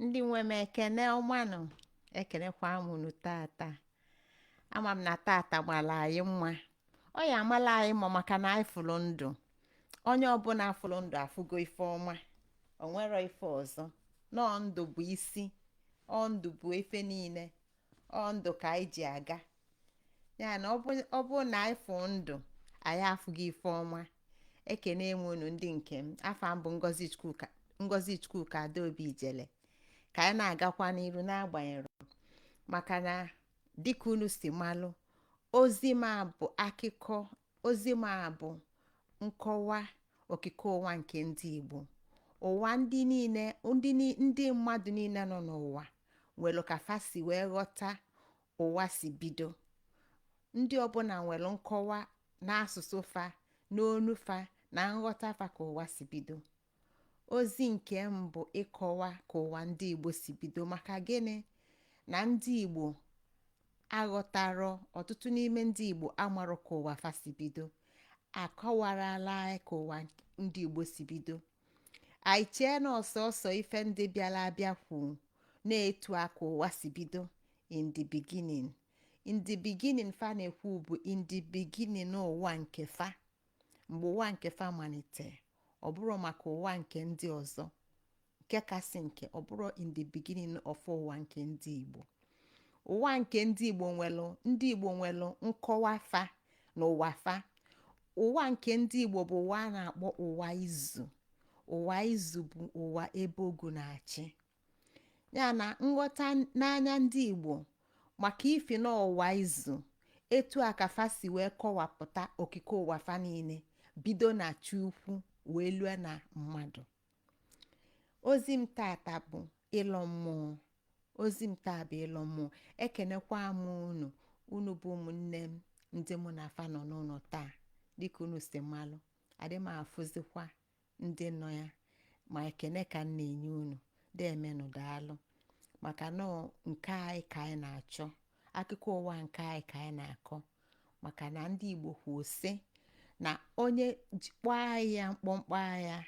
Ndị nwe m, ekene ọmanụ. Ekenekwa m unu tata. Ama m na tata mara anyị mma. Ọ ya amala anyị mma maka na anyị fụrụ ndụ. Onye ọbụla fụrụ ndụ afụgo ife ọma. O nwero ife ọzọ nọọ. Ndụ bụ isi ọ, ndụ bụ ife niile ọ, ndụ ka anyị ji aga ya. Na ọ bụ na anyị fụ ndụ, anyị afụgo ife ọma. Ekene m unu, ndị nke m. Afa m bụ Ngozi Chukwuka, Ngozi Chukwuka Adaobi Ijele. Ka anyị na-agakwa n'iru n'agbanyeghị, maka na dịka unu si malụ, ozi m a bụ akụkọ, ozi m a bụ nkọwa okike ụwa nke ndị Igbo. Ụwa ndị niile, ndị mmadụ niile nọ n'ụwa nwere ka fa si wee ghọta ụwa si bido. Ndị ọbụla nwere nkọwa n'asụsụ fa, n'onu fa na nghọta fa ka ụwa si bido. Ozi nke m bụ ịkọwa ka ụwa ndị Igbo si bido. Maka gịnị na ndị Igbo aghọtarọ? Ọtụtụ n'ime ndị Igbo amarọ ka ụwa fa si bido. Akọwarala anyị ka ụwa ndị Igbo si bido. Anyị chee na ọsọsọ ife ndị bịara abịa kwu na-etu a ka ụwa si bido. In the beginning, in the beginning, fa na-ekwu bụ in the beginning ụwa nke fa, mgbe ụwa nke fa malite. Ọ bụrụ maka ụwa nke ndị ọzọ, nke kasị nke ọ bụrụ in the beginning of ụwa nke ndị Igbo. Ụwa nke ndị Igbo nwelụ, ndị Igbo nwelụ nkọwa fa na ụwa fa. Ụwa nke ndị Igbo bụ ụwa a na-akpọ ụwa izu. Ụwa izu bụ ụwa ebe ogu na-achị ya na nghọta n'anya ndị Igbo. Maka ifi na ụwa izu, etu a ka fa si wee kọwapụta okike ụwa fa niile, bido na chi ukwu wee lue na mmadụ. Ozi m tata bụ ịlọ mmụọ. Ozi m taa bụ ịlọ mmụọ. Ekenekwa m unu, unu bụ ụmụnne m, ndị mụ na afa nọ n'ụlọ taa. Dịka unu si malụ, adị m afụzikwa ndị nọ ya, ma ekene ka m na-enye unu. Deemenụ, daalụ, maka na nke anyị ka anyị na-achọ, akụkọ ụwa nke anyị ka anyị na-akọ. Maka na ndị Igbo kwuo sị na onye kpọọ ya mkpọmkpọ agha,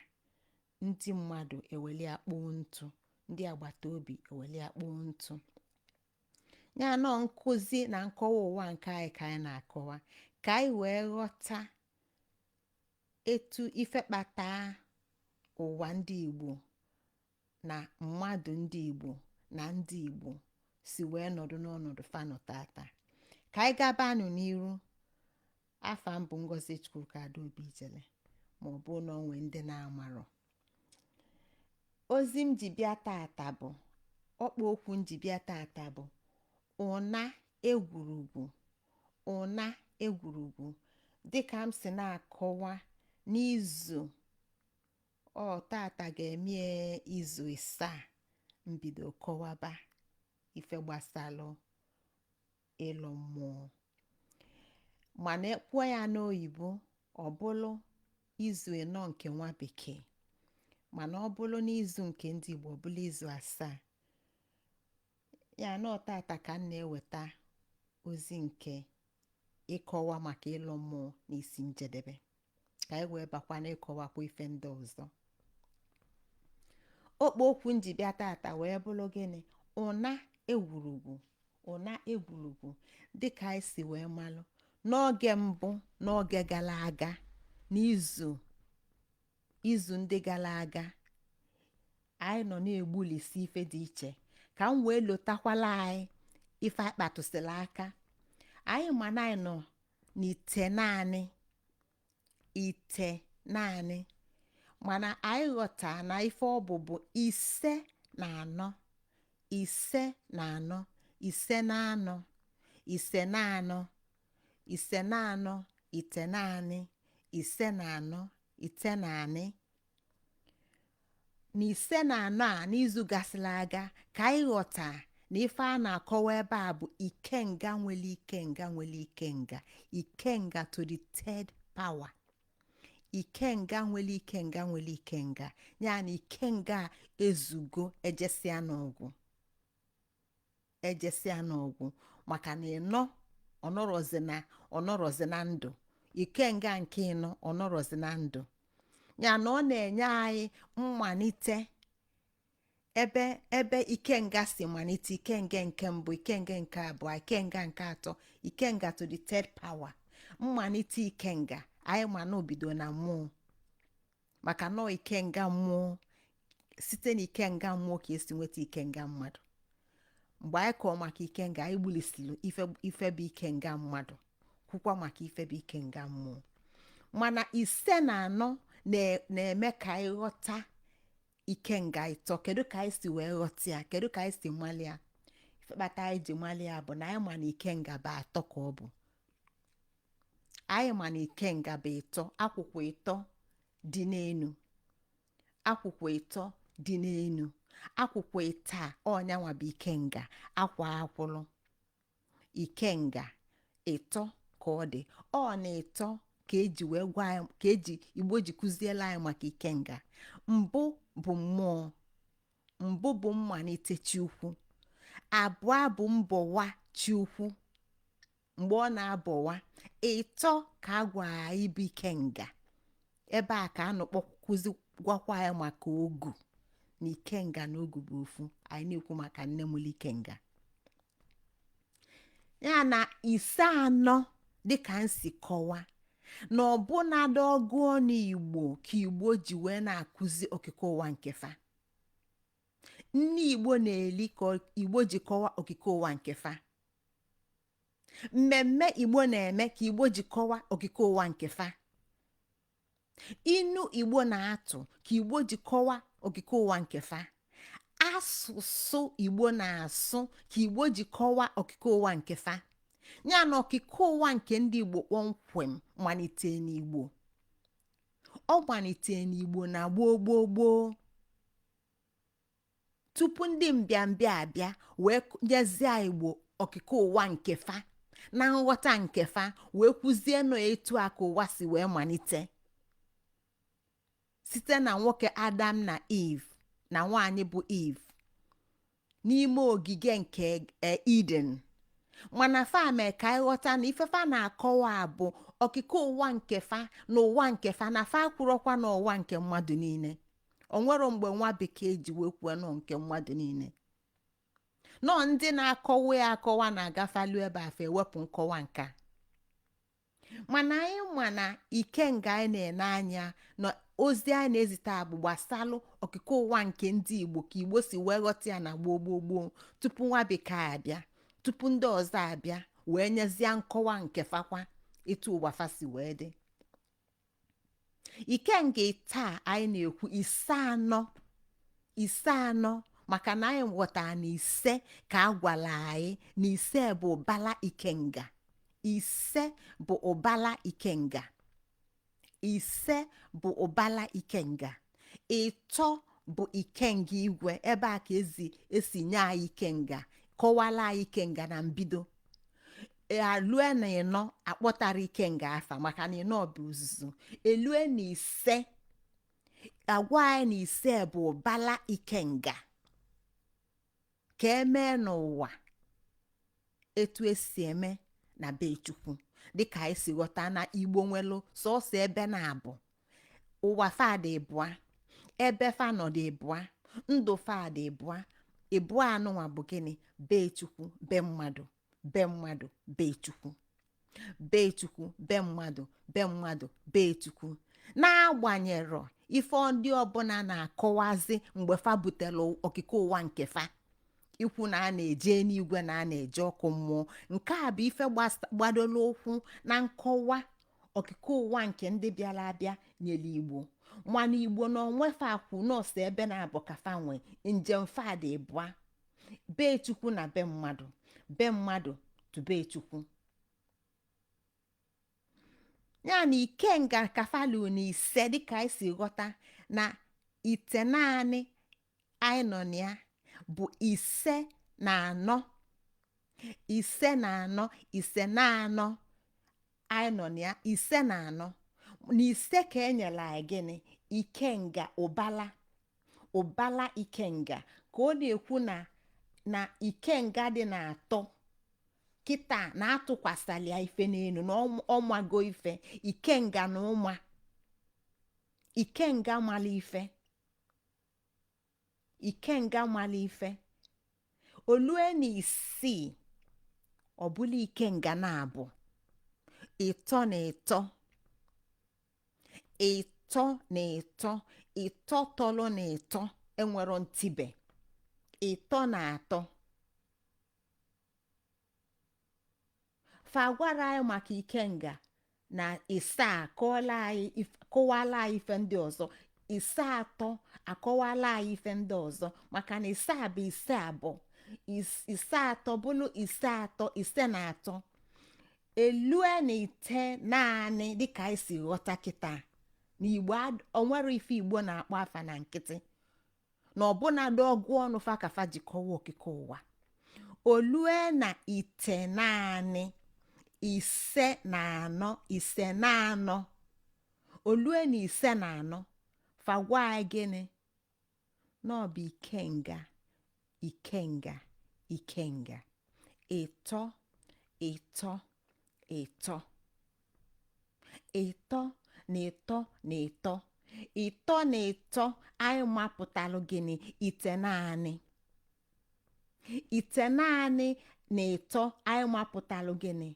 ndị mmadụ eweli akpụ ntụ, ndị agbata obi eweli akpụ ntụ ya. Nọ nkụzi na nkọwa ụwa nke anyị ka anyị na-akọwa, ka anyị wee ghọta etu ife kpata ụwa ndị Igbo na mmadụ ndị Igbo na ndị Igbo si wee nọdụ n'ọnọdụ fanọ tata. Ka anyị gabanụ n'iru. Afa m bụ Ngozi Chukwuka Adaobi Ijele, ma ọ bụ na onwe ndị na-amarọ. Ozi m ji bịa tata bụ ọkpa okwu m ji bịa tata bụ ụna egwurugwu. Ụna egwurugwu, dịka m si na-akọwa n'izu ọ tata ga-eme izu 7 mbido kọwaba ife gbasalụ ịlụ mmụọ. Mana ekwuo ya n'oyibo, ọ bụlụ izu 4 nke nwa bekee, mana ọ bụlụ n'izu nke ndị Igbo, ọ bụlụ izu 7. Ya na tata ka m na-eweta ozi nke ịkọwa maka ịlụ mmụọ n'isi njedebe, ka anyị wee bakwa n'ịkọwakwa ife ndị ọzọ. Okpo okwu m ji bịa tata wee bụrụ gịnị? Ụna egwurugwu. Ụna egwurugwu, dịka anyị si wee malụ n'oge mbụ, n'oge gara aga, n'izu izu ndị gara aga, anyị nọ na-egbulisi ife dị iche. Ka m wee lotakwala anyị ife anyị kpatụsịrị aka. Anyị ma na anyị nọ n'ite naanị, ite naanị, mana anyị ghọta na ife ọ bụ bụ 54, 54, 54, 54, 54, ite naanị, 54, ite naanị na 54 a. N'izu gasịrị aga ka anyị ghọta na ife a na-akọwa ebe a bụ ikenga nwere ikenga nwere ikenga, ikenga to the third power, ikenga nwere ikenga nwere ikenga. Ya na ikenga a ezugo ejesia n'ọgwụ, ejesia n'ọgwụ, maka na ịnọ ọnọrọzi na ọnọrọzi na ndụ. Ikenga nke ịnọ ọnọrọzi na ndụ. Ya na ọ na-enye anyị mmalite. Ebe ikenga si malite, ikenga nke mbụ, ikenga nke abụọ, ikenga nke atọ, ikenga to the third power. Mmalite ikenga anyị ma na obido na mmụọ, maka nọọ ikenga mmụọ, site na ikenga mmụọ ka esi nweta ikenga mmadụ. Mgbe anyị kọọ maka ikenga, anyị gbulisiri ife bụ ikenga mmadụ, kwukwa maka ife bụ ikenga mmụọ. Mana ise na anọ na-eme ka anyị ghọta ikenga ịtọ. Kedu ka anyị si wee ghọta ya? Kedu ka anyị si mali ya? Ife kpata anyị ji mali ya bụ na anyị ma na ikenga bụ atọ ka ọ bụ. Anyị ma na ikenga bụ ịtọ, akwụkwọ ịtọ dị n'enu, akwụkwọ ịtọ dị n'enu, akwụkwọ ịta ọnyanwa bụ ikenga akwa akwụlụ. Ikenga ịtọ ka ọ dị. Ọ na ịtọ ka eji wee gwa anyị, ka eji Igbo ji kụziela anyị maka ikenga. Mbụ bụ mmụọ, mbụ bụ mmalite chi ukwu. Abụọ bụ mbọwa chi ukwu mgbe ọ na-abọwa. Ịtọ ka a gwara anyị bụ ikenga. Ebe a ka a nọ kpọkụzi gwakwa anyị maka ogu, na ikenga na ogu bụ ofu. Anyị na-ekwu maka nne mụlụ ikenga ya na ise anọ. Dịka m si kọwa, na ọbụnadị ọgụ ọnụ Igbo ka Igbo ji wee na-akụzi okike ụwa nke fa. Nne Igbo na-eli ka Igbo ji kọwa okike ụwa nke fa. Mmemme Igbo na-eme ka Igbo ji kọwa okike ụwa nke fa. Inu Igbo na-atụ ka Igbo ji kọwa okike ụwa nke fa. Asụsụ Igbo na-asụ ka Igbo ji kọwa okike ụwa nke fa. Ya na okike ụwa nke ndị Igbo kpọmkwem malite n'Igbo. Ọ malite n'Igbo na gboo gboo gboo, tupu ndị mbịambịa abịa wee nyezie Igbo okike ụwa nke fa na nghọta nke fa, wee kwuzie nọ etu a ka ụwa si wee malite site na nwoke Adam na Eve na nwaanyị bụ Eve n'ime ogige nke Eden. Mana fa mee ka anyị ghọta na ife fa na-akọwa bụ okike ụwa nke fa na ụwa nke fa, na fa kwurọkwa n'ụwa nke mmadụ niile. O nwero mgbe nwa bekee ji wee kwuo nọ nke mmadụ niile. Nọọ ndị na-akọwa ya akọwa na-agafalu ebe afọ ewepụ nkọwa nka. Mana anyị ma na ikenga anyị na-ene anya na ozi anyị na-ezite bụ gbasalụ okike ụwa nke ndị Igbo, ka Igbo si wee ghọta ya na gboo gboo gboo, tupu nwa bekee abịa, tupu ndị ọzọ abịa wee nyezie nkọwa nke fakwa etu ụwa fa si wee dị. Ikenga taa anyị na-ekwu ise anọ, ise anọ, maka na anyị ghọtara na ise ka a gwara anyị na ise bụ ụbala ikenga. Ise bụ ụbala ikenga. Ise bụ ụbala ikenga. Ịtọ bụ ikenga igwe. Ebe a ka ezi esi nye anyị ikenga, kọwala anyị ikenga na mbido. Alue na ịnọ, akpọtara ikenga afa, maka na ịnọ bụ uzuzu. Elue na ise, agwa anyị na ise bụ ụbala ikenga, ka emee n'ụwa etu esi eme na be Chukwu. Dịka anyị si ghọta na Igbo nwelu sọsọ ebe na-abụ ụwa fadị ịbụa, ebe fa nọdụ ịbụa, ndụ fadị ịbụa. Ịbụa anụnwa bụ gịnị? Be Chukwu, be mmadụ. Be mmadụ, be Chukwu. Be Chukwu, be mmadụ. Be mmadụ, be Chukwu. N'agbanyerọ ife ndị ọbụla na-akọwazi mgbe fa butere okike ụwa nke fa, ikwu na a na-eje n'igwe, na a na-eje ọkụ mmụọ, nke a bụ ife gbadoro ụkwụ na nkọwa okike ụwa nke ndị bịara abịa nyere Igbo. Mana Igbo na onwefa akwụ nọọsụ ebe na-abụ ka fa nwee njem fa dị ịbụa: be Chukwu na be mmadụ, be mmadụ to be Chukwu. Ya na ikenga kafalu na ise, dịka anyị si ghọta na ite naanị anyị nọ na ya bụ ise na anọ, ise na anọ, ise na anọ anyị nọ na ya, ise na anọ. Na ise ka e nyere anyị gịnị? Ikenga ụbala, ụbala ikenga, ka ọ na-ekwu na ikenga dị na atọ kịta na-atụkwasịla ya ife n'elu na ọmago ife ikenga na ụma ikenga mala ife. Ikenga mala ife. Olue na isii, ọbụla ikenga na-abụ ịtọ na ịtọ, ịtọ na ịtọ, ịtọ tọlụ na ịtọ, enwero ntibe, ịtọ na atọ. Fa gwara anyị maka ikenga na isaa, kọwala anyị ife ndị ọzọ. Ise atọ akọwala anyị ife ndị ọzọ, maka na isaa bụ ise abụọ, ise atọ bụlụ ise atọ, ise na atọ. Elue na ite naanị, dịka anyị si ghọta kịta na Igbo onwere ife Igbo na-akpọ afa na nkịtị, na ọbụnadị ọgụ ọnụ fa ka fa ji kọwa okike ụwa. Olue na ite naanị, ise na anọ, ise na anọ. Olue na ise na anọ, fa gwa anyị gịnị? Na ọ bụ ikenga, ikenga, ikenga, ịtọ, ịtọ, ịtọ, ịtọ na ịtọ na ịtọ, ịtọ na ịtọ. Anyị mapụtalụ gịnị? Ite naanị, ite naanị na ịtọ. Anyị mapụtalụ gịnị?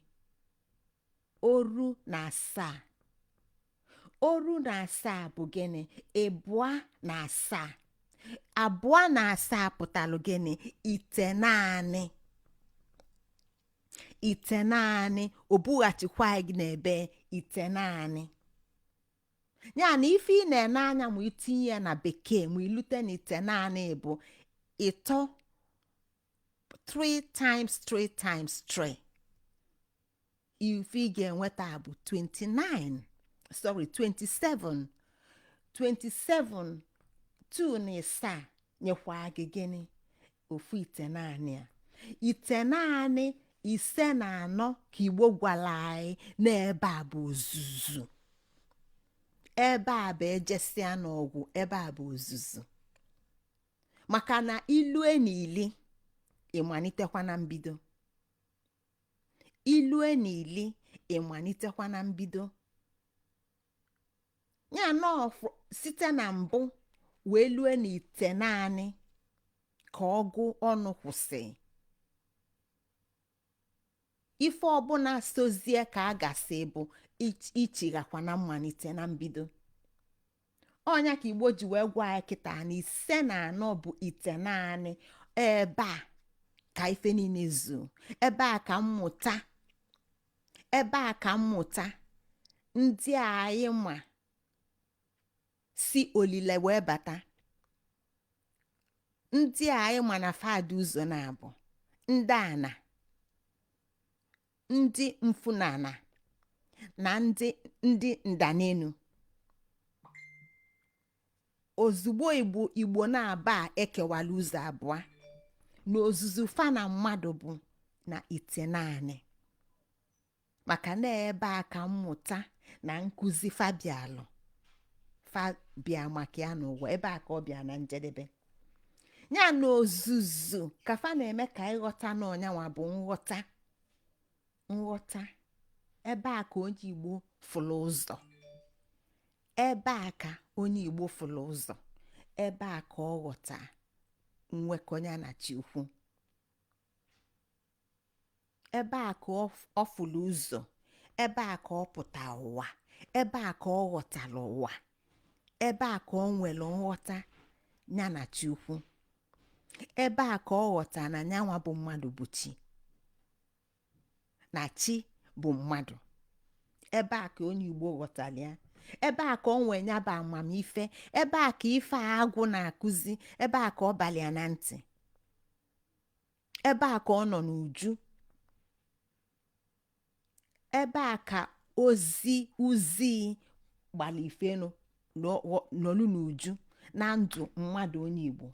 Oru na asaa. Oru na asaa bụ gịnị? Ịbụa na asaa. Abụọ na asaa pụtalụ gịnị? Ite naanị, ite naanị. O bughachikwa gị n'ebe ite naanị ya na ife ị na-ene anya ma itinye ya na bekee, ma ilute na ite naanị bụ ịtọ, 3 times 3 times 3. Ife ị ga-enweta bụ 29, sorry, 27. 27, 2 na ịsaa nyekwa gị gịnị? Ofu ite naanị a. Ite naanị ise na anọ ka Igbo gwara anyị n'ebe a bụ ozuzu, ebe a bụ ejesịa n'ọgwụ, ebe a bụ ozuzu, maka na ilue na ili ịmalitekwa na mbido, ilue na ili ịmalitekwa na mbido ya nọọ site na mbụ wee lue na ite naanị ka ọgụ ọnụ kwụsị. Ife ọbụla sozie ka a gasị bụ ichighakwa na mmalite, na mbido. Ọnya ka Igbo ji wee gwa anyị kịta na ise na anọ bụ ite naanị. Ebe a ka ife niile zuo, ebe a ka mmụta, ebe a ka mmụta ndị a anyị ma si olile wee bata, ndị a anyị ma na fadị ụzọ na-abụ ndị ana, ndị mfunana na ndị ndanenu. Ozugbo Igbo na-aba ekewala ụzọ abụọ na ozuzu fa na mmadụ bụ na ite naanị, maka na ebe a ka mmụta na nkụzi fabialụ fabia maka ya n'ụwa, ebe a ka ọ bịa na njedebe ya na ozuzu ka fa na-eme ka ịghọta na ọnyanwa bụ nghọta, nghọta. Ebe a ka onye Igbo fụlụ ụzọ, ebe a ka onye Igbo fụlụ ụzọ, ebe a ka ọ ghọta nwekọ ya na chi ukwu, ebe a ka ọ fụlụ ụzọ, ebe a ka ọ pụta ụwa, ebe a ka ọ ghọtara ụwa, ebe a ka ọ nwere nghọta ya na chi ukwu, ebe a ka ọ ghọta na nyanwa bụ mmadụ bụ chi, na chi bụ mmadụ. Ebe a ka onye Igbo ghọtara ya, ebe a ka ọ nwee ya bụ amamife, ebe a ka ife a agwụ na-akụzi, ebe a ka ọ balị ya na ntị, ebe a ka ọ nọ n'uju, ebe a ka ozi uzi gbara ifenu nọlụ n'uju na ndụ mmadụ onye Igbo.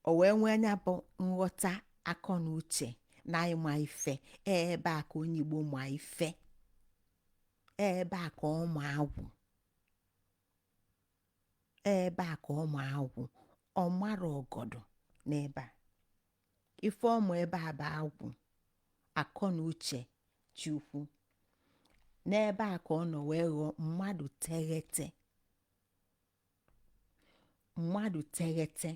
O wee nwee nya bụ nghọta, akọ na uche na ịma ife. Ebe a ka onye Igbo ma ife, ebe a ka ọ ma agwụ, ebe a ka ọ ma agwụ. Ọ mara ọgọdọ n'ebe a. Ife ọmụ ebe a bụ agwụ, akọ na uche chi ukwu. N'ebe a ka ọ nọ wee ghọọ mmadụ teghete. Mmadụ teghete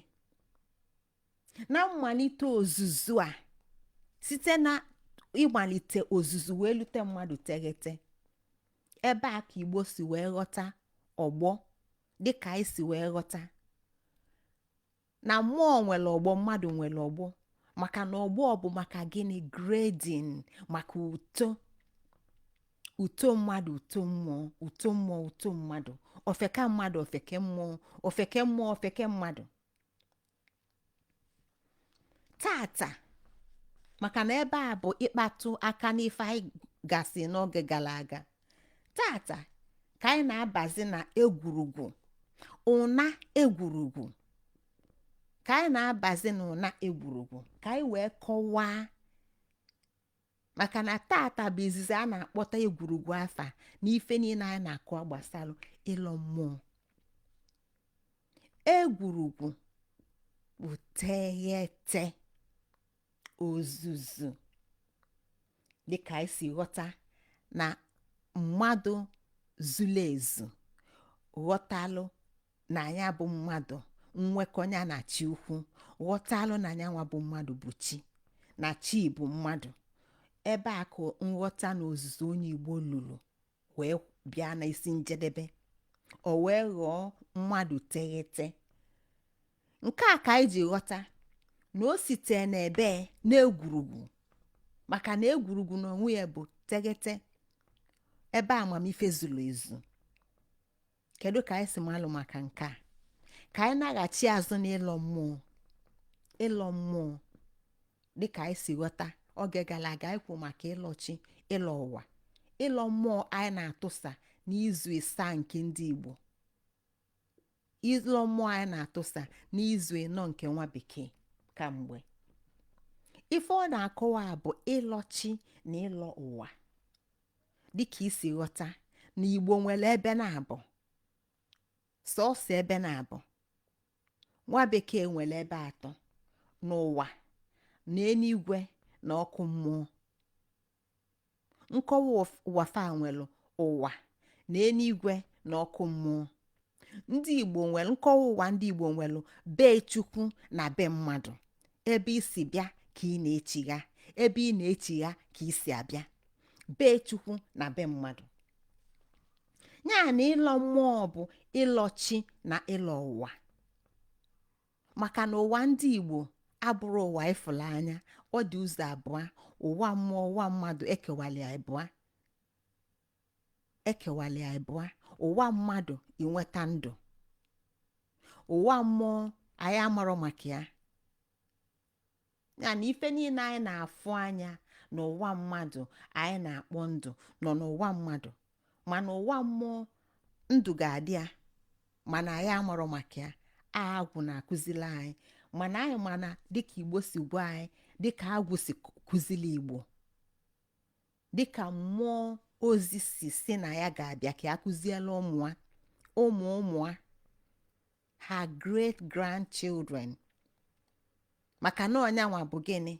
na mmalite ozuzu a, site na ịmalite ozuzu wee lute mmadụ teghete, ebe a ka Igbo si wee ghọta ọgbọ, dịka anyị si wee ghọta na mmụọ nwere ọgbọ, mmadụ nwere ọgbọ. Maka na ọgbọ bụ maka gịnị? Grading, maka uto, uto mmadụ, uto mmụọ, uto mmụọ, uto mmadụ, ofeke mmadụ, ofeke mmụọ, ofeke mmụọ, ofeke mmadụ. Tata, maka na ebe a bụ ịkpatụ aka n'ife anyị gasị n'oge gara aga, tata ka anyị na-abazi na egwurugwu ụna egwurugwu, ka anyị na-abazi na ụna egwurugwu, ka anyị wee kọwaa, maka na tata bụ izizi a na-akpọta egwurugwu afa na ife niile anyị na-akọ gbasalụ ịlọ mmụọ. Egwurugwu bụ teghete, ozuzu, dịka anyị si ghọta na mmadụ zuru ezu, ghọtalụ na ya bụ mmadụ nwekọ ya na chi ukwu, ghọtalụ na ya nwa bụ mmadụ bụ chi, na chi bụ mmadụ. Ebe a ka nghọta na ozuzu onye Igbo lụrụ wee bịa na isi njedebe, o wee ghọọ mmadụ teghete. Nke a ka anyị ji ghọta na o site n'ebe n'egwurugwu, maka na egwurugwu n'onwe ya bụ teghete, ebe amamife zuru ezu. Kedu ka anyị si malụ maka nke a? Ka anyị naghachi azụ n'ịlọ mmụọ. Ịlọ mmụọ, dịka anyị si ghọta oge gara aga, anyị kwu maka ịlọchi, ịlọ ụwa, ịlọ mmụọ anyị na-atụsa n'izu 7 nke ndị Igbo, ịlọ mmụọ anyị na-atụsa n'izu 4 nke nwa bekee. Kamgbe ife ọ na-akọwa bụ ịlọchi na ịlọ ụwa, dịka isi ghọta na Igbo nwere ebe na-abụ sọọsọ ebe na-abụ, nwa bekee nwere ebe atọ: n'ụwa na eluigwe na ọkụ mmụọ. Nkọwa ụwa fa nwere ụwa na eluigwe na ọkụ mmụọ. Ndị Igbo nwere nkọwa ụwa. Ndị Igbo nwere be Chukwu na be mmadụ. Ebe isi bịa ka ị na-echigha, ebe ị na-echigha ka isi abịa. Be Chukwu na be mmadụ. Ya na ịlọ mmụọ bụ ịlọchi na ịlọ ụwa, maka na ụwa ndị Igbo abụrụ ụwa ịfụrụ anya. Ọ dị ụzọ abụọ: ụwa mmụọ, ụwa mmadụ. Ekewali abụọ, ekewali abụọ. Ụwa mmadụ inweta ndụ, ụwa mmụọ anyị amarọ maka ya. Ya na ife niile anyị na-afụ anya n'ụwa mmadụ anyị na-akpọ ndụ nọ n'ụwa mmadụ, mana ụwa mmụọ ndụ ga-adị ya, mana anyị amarọ maka ya. Agwụ na-akụzili anyị, mana anyị mana dịka Igbo si gwa anyị, dịka agwụ si kụzili Igbo, dịka mmụọ ozi si na ya ga-abịa ka ya kụziela ụmụ ụmụ ụmụ ha, great grandchildren, maka na ọnyanwa bụ gịnị?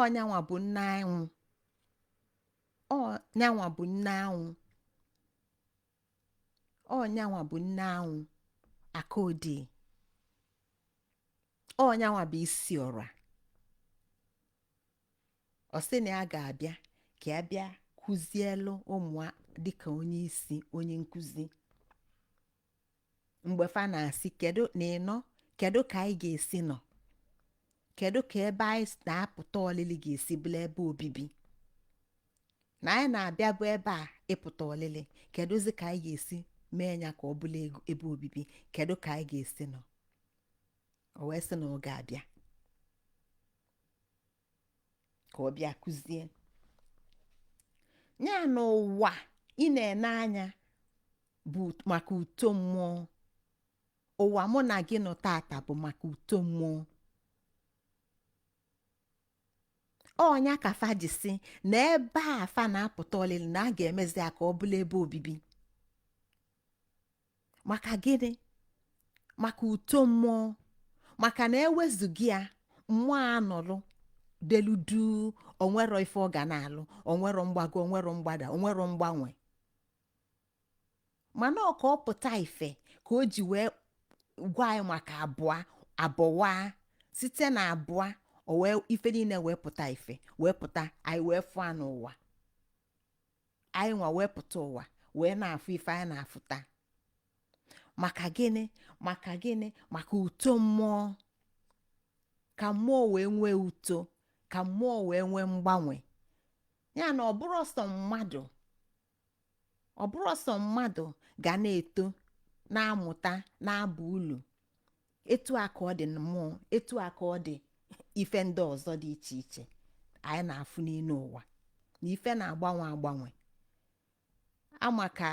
Ọnyanwa bụ nne anwụ, ọnyanwa bụ nne anwụ, ọnyanwa bụ nne anwụ akodi, ọnyanwa bụ isi ọra. Ọ sị na ya ga-abịa ka ya bịa kụzielu ụmụ dịka onye isi, onye nkụzi, mgbe fa na-asị, kedu na ịnọ, kedu ka anyị ga-esi nọ, kedu ka ebe anyị na-apụta ọlịlị ga-esi bụrụ ebe obibi, na anyị na-abịa bụ ebe a ịpụta ọlịlị, kedụzi ka anyị ga-esi mee ya ka ọ bụrụ ebe obibi, kedu ka anyị ga-esi nọ? O wee sị na ọ ga-abịa ka ọ bịa kụzie ya. N'ụwa ị na-ene anya bụ maka uto mmụọ. Ụwa mụ na gị nọ tata bụ maka uto mmụọ. Ọnya ka fa ji si na ebe a fa na-apụta ọlịlị na a ga-emezi ya ka ọ bụrụ ebe obibi. Maka gịnị? Maka uto mmụọ. Maka na ewezuga ya, mmụọ anọlụ deludu, onwero ife ọ ga na-alụ, onwero mgbago, onwero mgbada, onwero mgbanwe. Mana ọ ka ọ pụta ife ka o ji wee Gwa anyị maka abụọ abụwa. Site na abụọ o wee ife niile wee pụta, ife wee pụta, anyị wee fụọ n'ụwa anyị nwa wee pụta ụwa, wee na-afụ ife anyị na-afụta. Maka gịnị? Maka gịnị? Maka uto mmụọ, ka mmụọ wee nwee uto, ka mmụọ wee nwee mgbanwe. Ya na ọ bụrụ sọ mmadụ, ọ bụrụ sọ mmadụ ga na-eto, na-amụta, na-aba ulu. Etu a ka ọ dị mmụọ, etu a ka ọ dị ife ndị ọzọ dị iche iche anyị na-afụ n'ime ụwa, na ife na-agbanwe agbanwe. Ama ka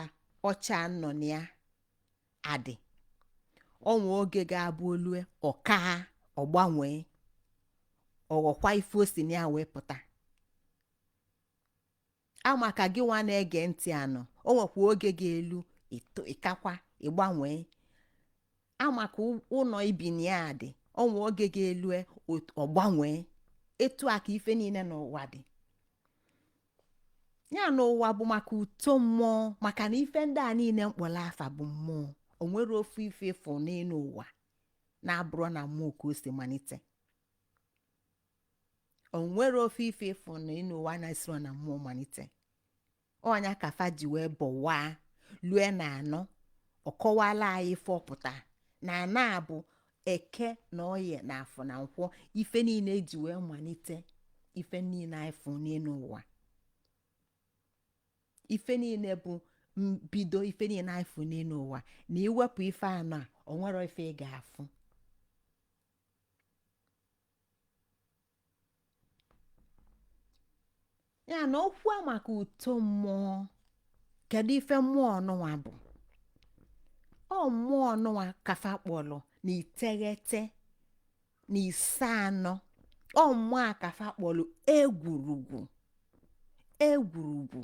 ọcha nọ na ya adị onwe oge ga-abụ olue ọka ọgbanwee, ọghọkwa ife o si na ya wee pụta. Ama ka gị nwa na-ege ntị anọ, o nwekwa oge ga-elu ịkakwa ịgbanwee. Ama ka ụlọ ibi na ya dị, onwe oge ga-elu ọgbanwee. Etu a ka ife niile n'ụwa dị. Ya na ụwa bụ maka uto mmụọ, maka na ife ndị a niile mkpọrọ afa bụ mmụọ. O nwere ofu ife ịfụ n'elu ụwa na-abụrụ na mmụọ ka o si malite. O nwere ofu ife ịfụ n'elu ụwa na-esiro na mmụọ malite. Ọnya ka fa ji wee bọwaa lue na anọ. Ọ kọwala anyị ife ọpụta na ana bụ eke na oye na afọ na nkwọ, ife niile eji wee malite ife niile anyị fụ n'elu ụwa, ife niile bụ mbido ife niile anyị fụ n'elu ụwa. Na iwepụ ife anọ a, o nwere ife ị ga-afụ. Ya na okwu a maka uto mmụọ, kedu ife mmụọ ọnụnwa bụ? Ọ mmụọ ọnụnwa kafa kpọlụ na iteghete na ise anọ. Ọ mmụọ a kafa kpọlụ egwurugwu, egwurugwu,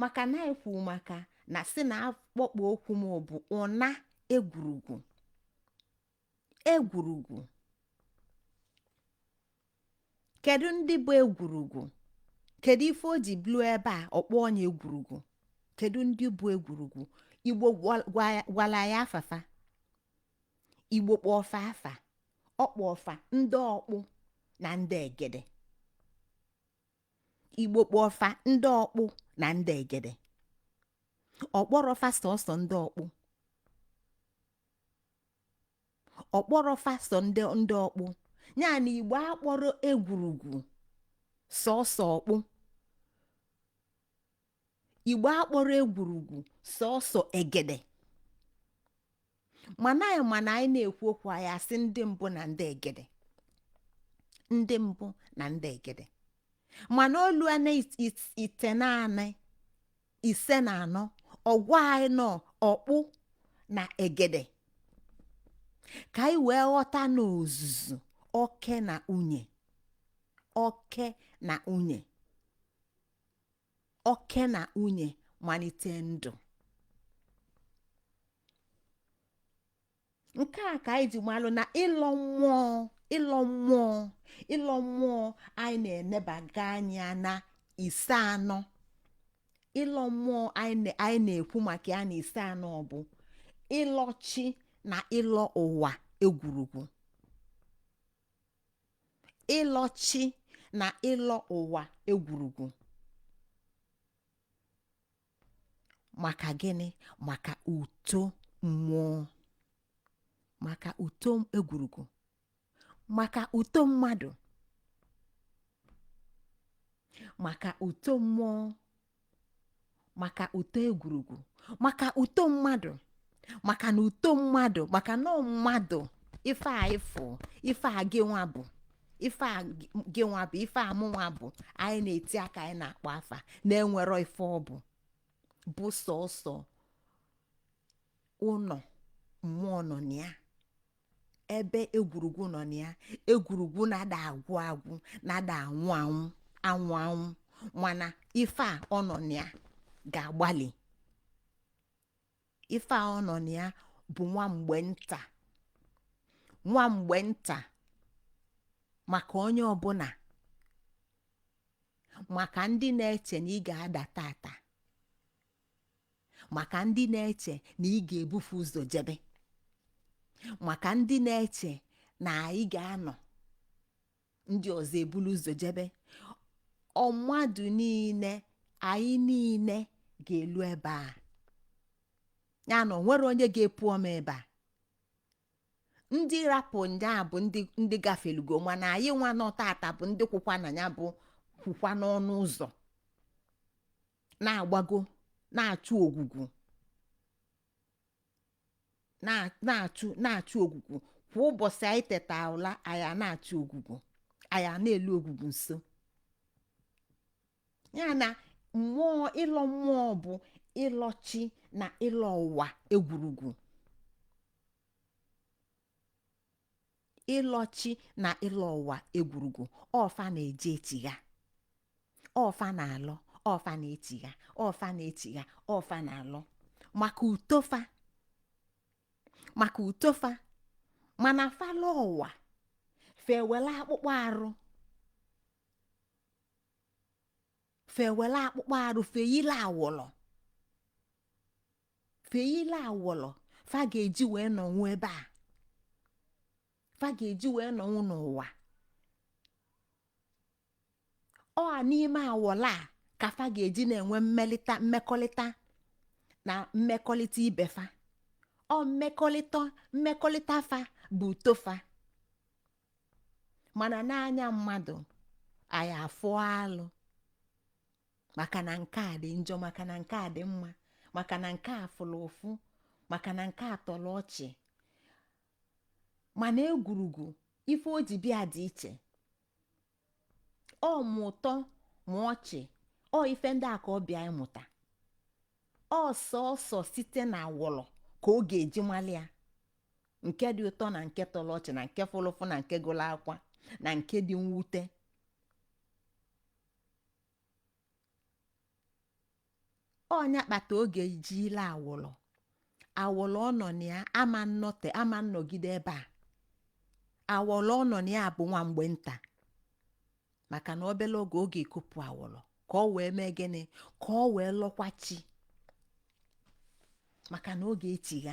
maka na anyị kwuru maka na si na akpọkpọ okwu m bụ ụna egwurugwu, egwurugwu. Kedu ndị bụ egwurugwu? Kedu ife o ji bụrụ ebe a ọkpọ onye egwurugwu? Kedu ndị bụ egwurugwu? Igbo gwara ya afafa. Igbo kpọọ fa afa, ọkpọ ọfa ndị ọkpụ na ndị egede. Igbo kpọọ fa ndị ọkpụ na ndị egede. Ọkpọrọ fa sọsọ ndị ọkpụ, ọkpọrọ fa sọ ndị ọkpụ. Ya na Igbo akpọrọ egwurugwu sọsọ ọkpụ, Igbo akpọrọ egwurugwu sọsọ egede. Mana anyị mana anyị na-ekwu okwu, anyị asị ndị mbụ na ndị egede, ndị mbụ na ndị egede. Mana olu na ite naanị ise na anọ, ọgwa anyị nọ ọkpụ na egede, ka anyị wee ghọta n'ozuzu oke na unye, oke na unye, oke na unye malite ndụ. Nke a ka anyị ji malụ na ịlọ mmụọ, ịlọ mmụọ, ịlọ mmụọ anyị na-enebaga anya na ise anọ. Ịlọ mmụọ anyị na-ekwu maka ya na ise anọ bụ ịlọ chi na ịlọ ụwa egwurugwu, ịlọ chi na ịlọ ụwa egwurugwu. Maka gịnị? Maka uto mmụọ, maka uto egwurugwu, maka uto mmadụ, maka uto mmụọ, maka uto egwurugwu, maka uto mmadụ, maka na uto mmadụ, maka na mmadụ ife a ịfụ, ife a gị nwa bụ, ife a gị nwa bụ, ife a mụnwa bụ, anyị na-eti aka, anyị na-akpọ afa na-enwero ife ọ bụ, bụ sọsọ ụnọ mmụọ nọ na ya, ebe egwurugwu nọ na ya. Egwurugwu na-ada agwụ agwụ, na-ada anwụ anwụ, anwụ anwụ, mana ife a ọ nọ na ya ga-agbalị. Ife a ọ nọ na ya bụ nwa mgbe nta, nwa mgbe nta, maka onye ọbụla, maka ndị na-eche na ị ga-ada tata, maka ndị na-eche na ị ga-ebufe ụzọ jebe. Maka ndị na-eche na anyị ga-anọ, ndị ọzọ ebulu ụzọ jebe, ọ mmadụ niile, anyị niile ga-elu ebe a. Ya na onwere onye ga-epu ọma ebe a. Ndị rapụ nya bụ ndị gafelugo, mana anyị nwa nọ tata bụ ndị kwụkwa na ya, bụ kwụkwa n'ọnụ ụzọ, na-agbago, na-achụ ogwugwu, na-achụ ogwugwu. Kwa ụbọchị anyị teta ụla, anyị a na-achụ ogwugwu, anyị a na-elu ogwugwu nso. Ya na mmụọ, ịlọ mmụọ bụ ịlọchi na ịlọ ụwa egwurugwu, ịlọchi na ịlọ ụwa egwurugwu. Ọfa na-eje echigha, ọfa na-alọ, ọfa na-echigha, ọfa na-echigha, ọfa na-alọ maka utofa, maka utofa. Mana fa lọ ụwa, fewele akpụkpọ arụ, fewele akpụkpọ arụ, feyile awọlọ, feyile awọlọ fa ga-eji wee nọnwụ ebe a, fa ga-eji wee nọnwụ n'ụwa. Ọ n'ime awọlọ a ka fa ga-eji na-enwe mmelita, mmekọrịta na mmekọrịta ibe fa. Ọ mmekọrịta fa bụ uto fa. Mana n'anya mmadụ, anyị afụ alụ, maka na nke a dị njọ, maka na nke a dị mma, maka na nke a fụrụ ụfụ, maka na nke a tọrọ ọchị. Mana egwurugwu ife o ji bịa dị iche. Ọ ma ụtọ ma ọchị, ọ ife ndị a ka ọ bịa ịmụta. Ọ sọọsọ site na awọlọ ka ọ ga-eji mali ya, nke dị ụtọ na nke tọrọ ọchị na nke fụrụ ụfụ na nke gụrụ akwa na nke dị mwute. Ọ nya kpata oge ji ile awọlọ, awọlọ ọ nọ na ya ama nnọte, ama nnọgide ebe a. Awọlọ ọ nọ na ya bụ nwa mgbe nta, maka na obele oge ọ ga-ekopụ awọlọ ka ọ wee mee gịnị? Ka ọ wee lọkwa chi, maka na ọ ga-echigha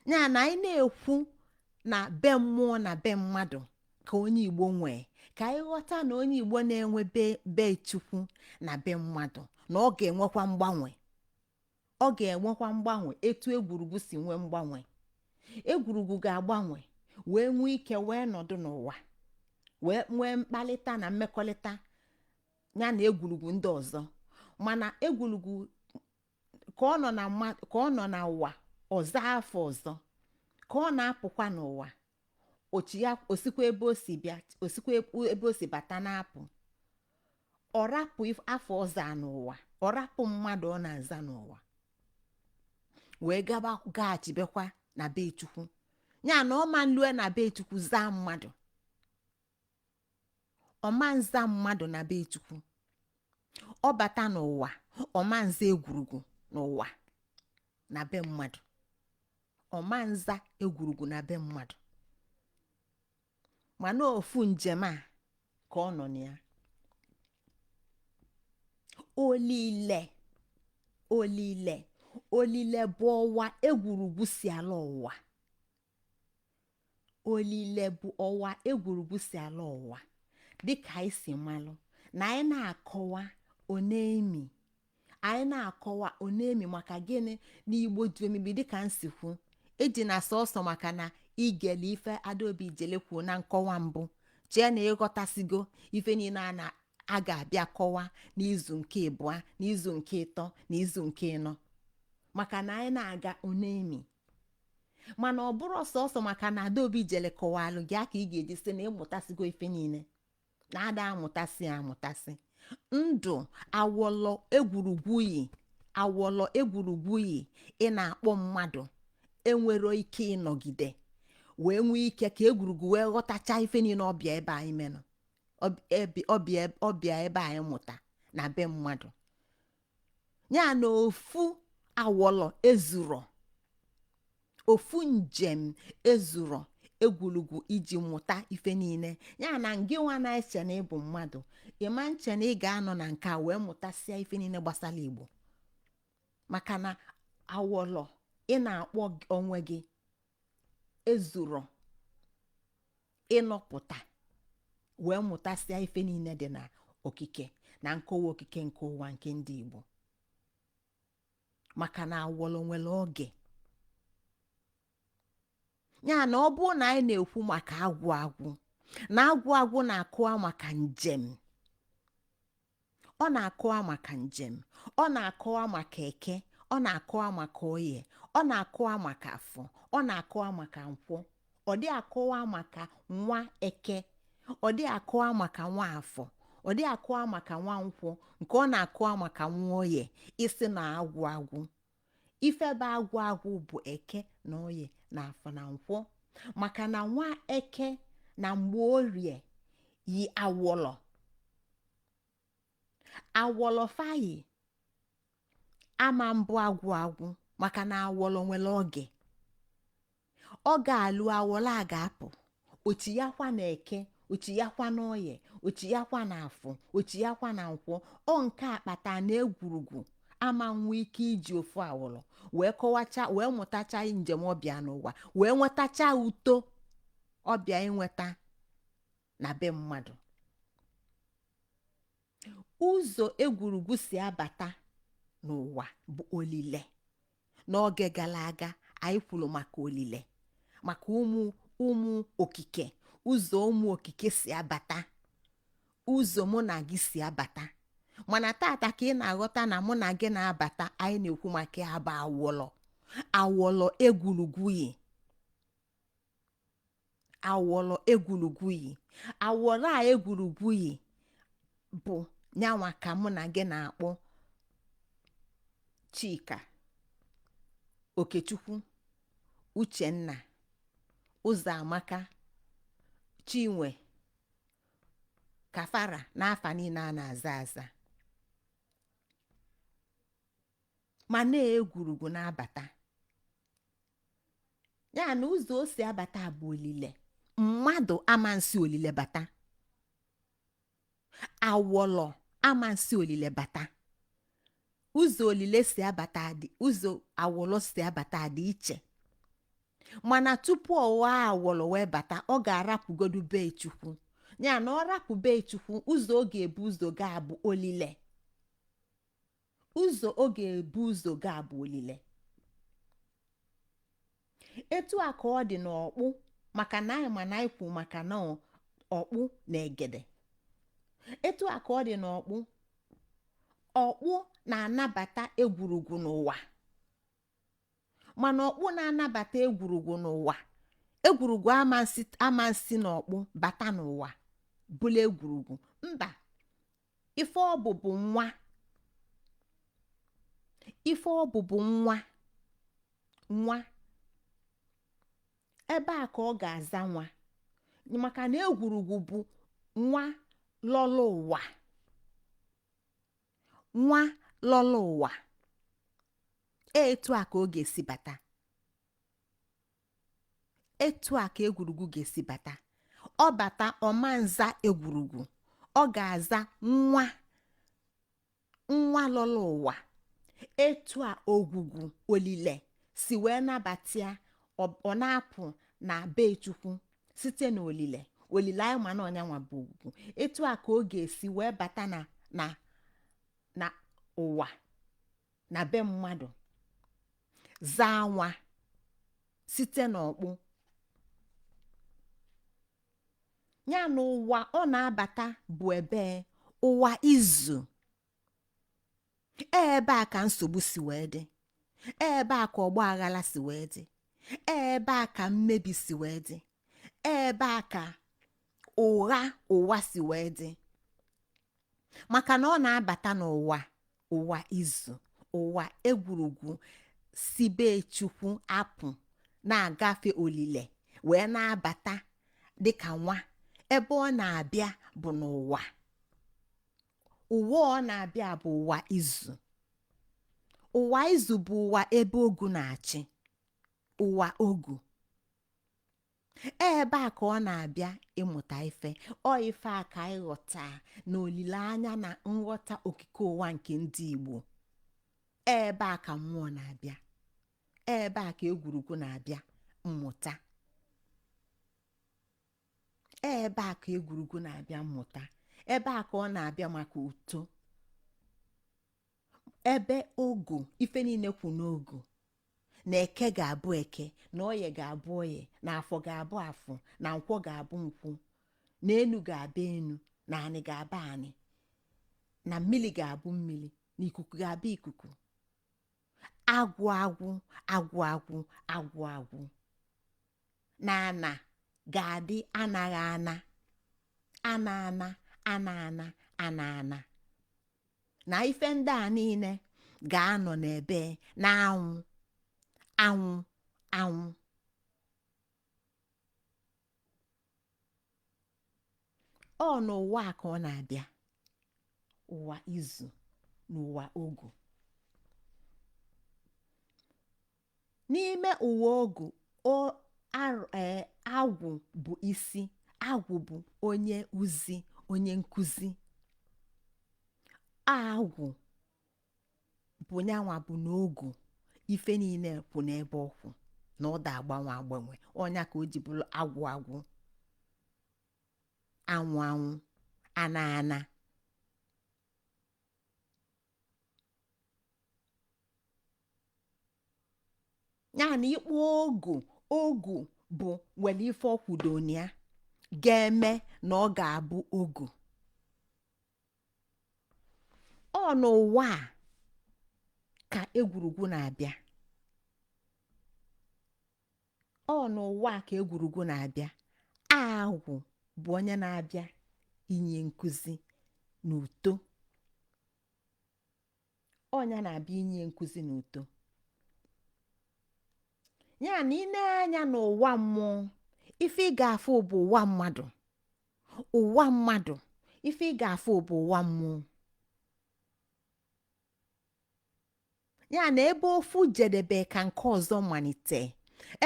ya. Na anyị na-ekwu na be mmụọ na be mmadụ ka onye Igbo nwee, ka anyị ghọta na onye Igbo na-enwe be Chukwu na be mmadụ, na ọ ga-enwekwa mgbanwe, ọ ga-enwekwa mgbanwe etu egwurugwu si nwee mgbanwe. Egwurugwu ga-agbanwe wee nwee ike wee nọdụ n'ụwa, wee nwee mkpalịta na mmekọrịta ya na egwurugwu ndị ọzọ. Mana egwurugwu ka ọ nọ na ka ọ nọ n'ụwa, ọzọ afọ ọzọ ka ọ na-apụkwa n'ụwa, ochi ya osikwa ebe o si bịa, osikwa ebe o si bata na-apụ. Ọ rapụ afọ ọzọ a n'ụwa, ọ rapụ mmadụ ọ na-aza n'ụwa, wee gaba gaghachibekwa na be Chukwu. Ya na ọ ma nlue na be Chukwu zaa mmadụ, ọ ma nza mmadụ na be Chukwu. Ọ bata n'ụwa, ọ ma nza egwurugwu n'ụwa na be mmadụ, ọ ma nza egwurugwu na be mmadụ. Mana ofu njem a ka ọ nọ na ya. Olile, olile, olile bụ ọwa egwurugwu si ala ụwa. Olile bụ ọwa egwurugwu si ala ụwa. Dịka anyị si malụ na anyị na-akọwa onemi, anyị na-akọwa onemi maka gịnị? Na Igbo dị omimi. Dịka m si kwu, eji na sọsọ maka na igele ife Adaobi Ijele kwuo na nkọwa mbụ, chee na ịghọtasigo ife niile a na a ga-abịa kọwa n'izu nke ịbụa, n'izu nke ịtọ, na izu nke ịnọ, maka na anyị na-aga onemi. Mana ọ bụrụ sọsọ maka na Adaobi Ijele kọwalụ gị ka ị ga-eji sị na ịmụtasịgo ife niile, na ada amụtasị ya amụtasị. Ndụ awọlọ egwurugwu yi, awọlọ egwurugwu yi ị na-akpọ mmadụ enwero ike ịnọgide wee nwee ike ka egwurugwu wee ghọtacha ife niile ọbịa ebe anyị menụ, ọbịa ebe anyị mụta na be mmadụ. Ya na ofu awọlọ ezuro, ofu njem ezuro egwurugwu iji mụta ife niile. Ya na ngị nwa na-eche na ịbụ mmadụ, ịma nche na ị ga-anọ na nke a wee mụtasịa ife niile gbasara Igbo, maka na awọlọ ị na-akpọ onwe gị Ezuro ịnọpụta wee mụtasịa ife niile dị na okike na nkọwa okike nke ụwa nke ndị Igbo, maka na awọlọ nwere oge ya. Na ọ bụrụ na anyị na-ekwu maka agwụ agwụ, na agwụ agwụ na-akụwa maka njem, ọ na-akọwa maka njem, ọ na-akọwa maka Eke, ọ na-akọwa maka Oye, ọ na-akọwa maka Afọ, ọ na-akọwa maka Nkwọ. Ọ dị akọwa maka nwa Eke, ọ dị akọwa maka nwa Afọ, ọ dị akọwa maka nwa Nkwọ. Nke ọ na-akọwa maka nwa Oye. Isi na agwụ agwụ, ife bụ agwụ agwụ bụ Eke na Oye na Afọ na Nkwọ, maka na nwa Eke na mgbe orie yi awọlọ awọlọ fayi ama mbụ agwụ agwụ, maka na awọlọ nwere oge ọ ga-alụ. Awọlọ a ga-apụ ochiyakwa na Eke, ochiyakwa na Oye, ochiyakwa na Afọ, ochiyakwa na Nkwọ. Ọ nke akpata na egwurugwu ama nwe ike iji ofu awọlọ wee kọwacha, wee mụtacha njem ọbịa n'ụwa, wee nwetacha uto ọbịa inweta na be mmadụ. Ụzọ egwurugwu si abata n'ụwa bụ olile. N'oge gara aga, anyị kwuru maka olile, maka ụmụ ụmụ okike, ụzọ ụmụ okike si abata, ụzọ mụ na gị si abata. Mana tata ka ị na-aghọta na mụ na gị na-abata, anyị na-ekwu maka ya bụ awọlọ awọlọ egwurugwu yi, awọlọ egwurugwu yi. Awọlọ a egwurugwu yi bụ nyanwa ka mụ na gị na-akpọ Chika, Okechukwu, Uchenna, Ụzọamaka, Chinwe, Kafara, n'afa niile a na-aza aza, ma na-egwurugwu na-abata ya na ụzọ o si abata bụ olile. Mmadụ amansi olile bata, awọlọ amansi olile bata. Ụzọ olile si abata dị, ụzọ awọlọ si abata dị iche. Mana tupu ọ ghọọ awọlọ wee bata, ọ ga-arapụgodu be Chukwu. Ya na ọ rapụ be Chukwu, ụzọ ọ ga-ebu ụzọ gaa bụ olile. Ụzọ ọ ga-ebu ụzọ gaa bụ olile. Etu a ka ọ dị n'ọkpụ, maka na anyị ma na anyị kwu maka na ọkpụ na egede. Etu a ka ọ dị n'ọkpụ. Ọkpụ na-anabata egwurugwu n'ụwa, mana ọkpụ na-anabata egwurugwu n'ụwa, egwurugwu amansi n'ọkpụ bata n'ụwa bụla egwurugwu. Mba, ife ọ bụ bụ nwa, ife ọ bụ bụ nwa nwa. Ebe a ka ọ ga-aza nwa, maka na egwurugwu bụ nwa lọlọ ụwa, nwa lọlọ ụwa. Etu a ka ọ ga-esi bata, etu a ka egwurugwu ga-esi bata. Ọ bata, ọma nza egwurugwu, ọ ga-aza nwa, nwa lọlọ ụwa. Etu a ogwugwu olile si wee nabata ya, ọ na-apụ na be Chukwu site na olile. Olile anyị ma na ọnyanwa bụ ogwugwu. Etu a ka ọ ga-esi wee bata na ụwa, na be mmadụ, zaa nwa site n'ọkpụ ya. Na ụwa ọ na-abata bụ ebe ụwa izu. Ebe a ka nsogbu si wee dị, ebe a ka ọgba aghara si wee dị, ebe a ka mmebi si wee dị, ebe a ka ụgha ụwa si wee dị, maka na ọ na-abata n'ụwa, ụwa izu, ụwa egwurugwu si be Chukwu apụ, na-agafe olile wee na-abata dịka nwa. Ebe ọ na-abịa bụ n'ụwa. Ụwa ọ na-abịa bụ ụwa izu. Ụwa izu bụ ụwa ebe ogu na-achị, ụwa ogu. Ebe a ka ọ na-abịa ịmụta ife. Ọ ife a ka anyị ghọta na olileanya na nghọta okike ụwa nke ndị Igbo. Ebe a ka mmụọ na-abịa, ebe a ka egwurugwu na-abịa mmụta. Ebe a ka egwurugwu na-abịa mmụta, ebe a ka ọ na-abịa maka uto, ebe ogu ife niile kwu n'ogu na eke ga-abụ eke, na oye ga-abụ oye, na afọ ga-abụ afọ, na nkwọ ga-abụ nkwụ, na enu ga-abụ enu, na anị ga-abụ anị, na mmiri ga-abụ mmiri, na ikuku ga-abụ ikuku. Agwụ agwụ agwụ agwụ agwụ agwụ na ana ga-adị anaghị ana ana ana ana ana ana ana, na ife ndị a niile ga-anọ n'ebe na anwụ anwụ anwụ. Ọ n'ụwa a ka ọ na-abịa, ụwa izu na ụwa ogu. N'ime ụwa ogu, agwụ bụ isi, agwụ bụ onye ozi, onye nkụzi. Agwụ bụ nyanwa bụ n'ogu ife niile kwụ n'ebe ọ kwụ, na ọ da agbanwe agbanwe. Ọnya ka o ji bụrụ agwụ agwụ, anwụ anwụ, ana ana. Ya na ịkpọ ogu, ogu bụ nwere ife ọkwudo na ya ga-eme na ọ ga-abụ ogu. Ọ n'ụwa a ka egwurugwu na-abịa, ọ n'ụwa a ka egwurugwu na-abịa. Agwụ bụ onye na-abịa inye nkụzi na uto, ọnya na-abịa inye nkụzi na uto. Ya na ị na-anya n'ụwa mmụọ, ife ị ga-afụ bụ ụwa mmadụ, ụwa mmadụ, ife ị ga-afụ bụ ụwa mmụọ. Ya na ebe ofu jedebe ka nke ọzọ malite,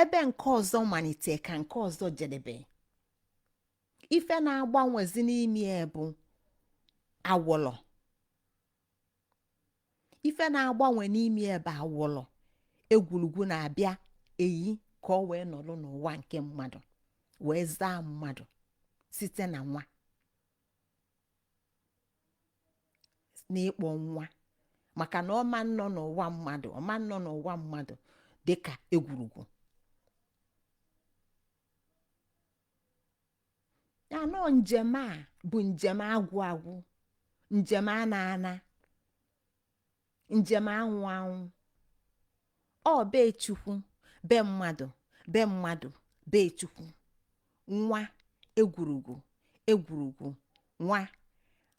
ebe nke ọzọ malite ka nke ọzọ jedebe. Ife na-agbanwezi n'ime ya bụ awọlọ. Ife na-agbanwe n'ime ya bụ awọlọ. Egwurugwu na-abịa eyi ka ọ wee nọrọ n'ụwa nke mmadụ, wee zaa mmadụ site na nwa, n'ịkpọ nwa, maka na ọma nọ n'ụwa mmadụ, ọma nọ n'ụwa mmadụ dịka egwurugwu. Ya nọ njem a bụ njem agwụ agwụ, njem ana ana, njem anwụ anwụ. Ọ be Chukwu, be mmadụ, be mmadụ, be Chukwu. Nwa egwurugwu, egwurugwu, nwa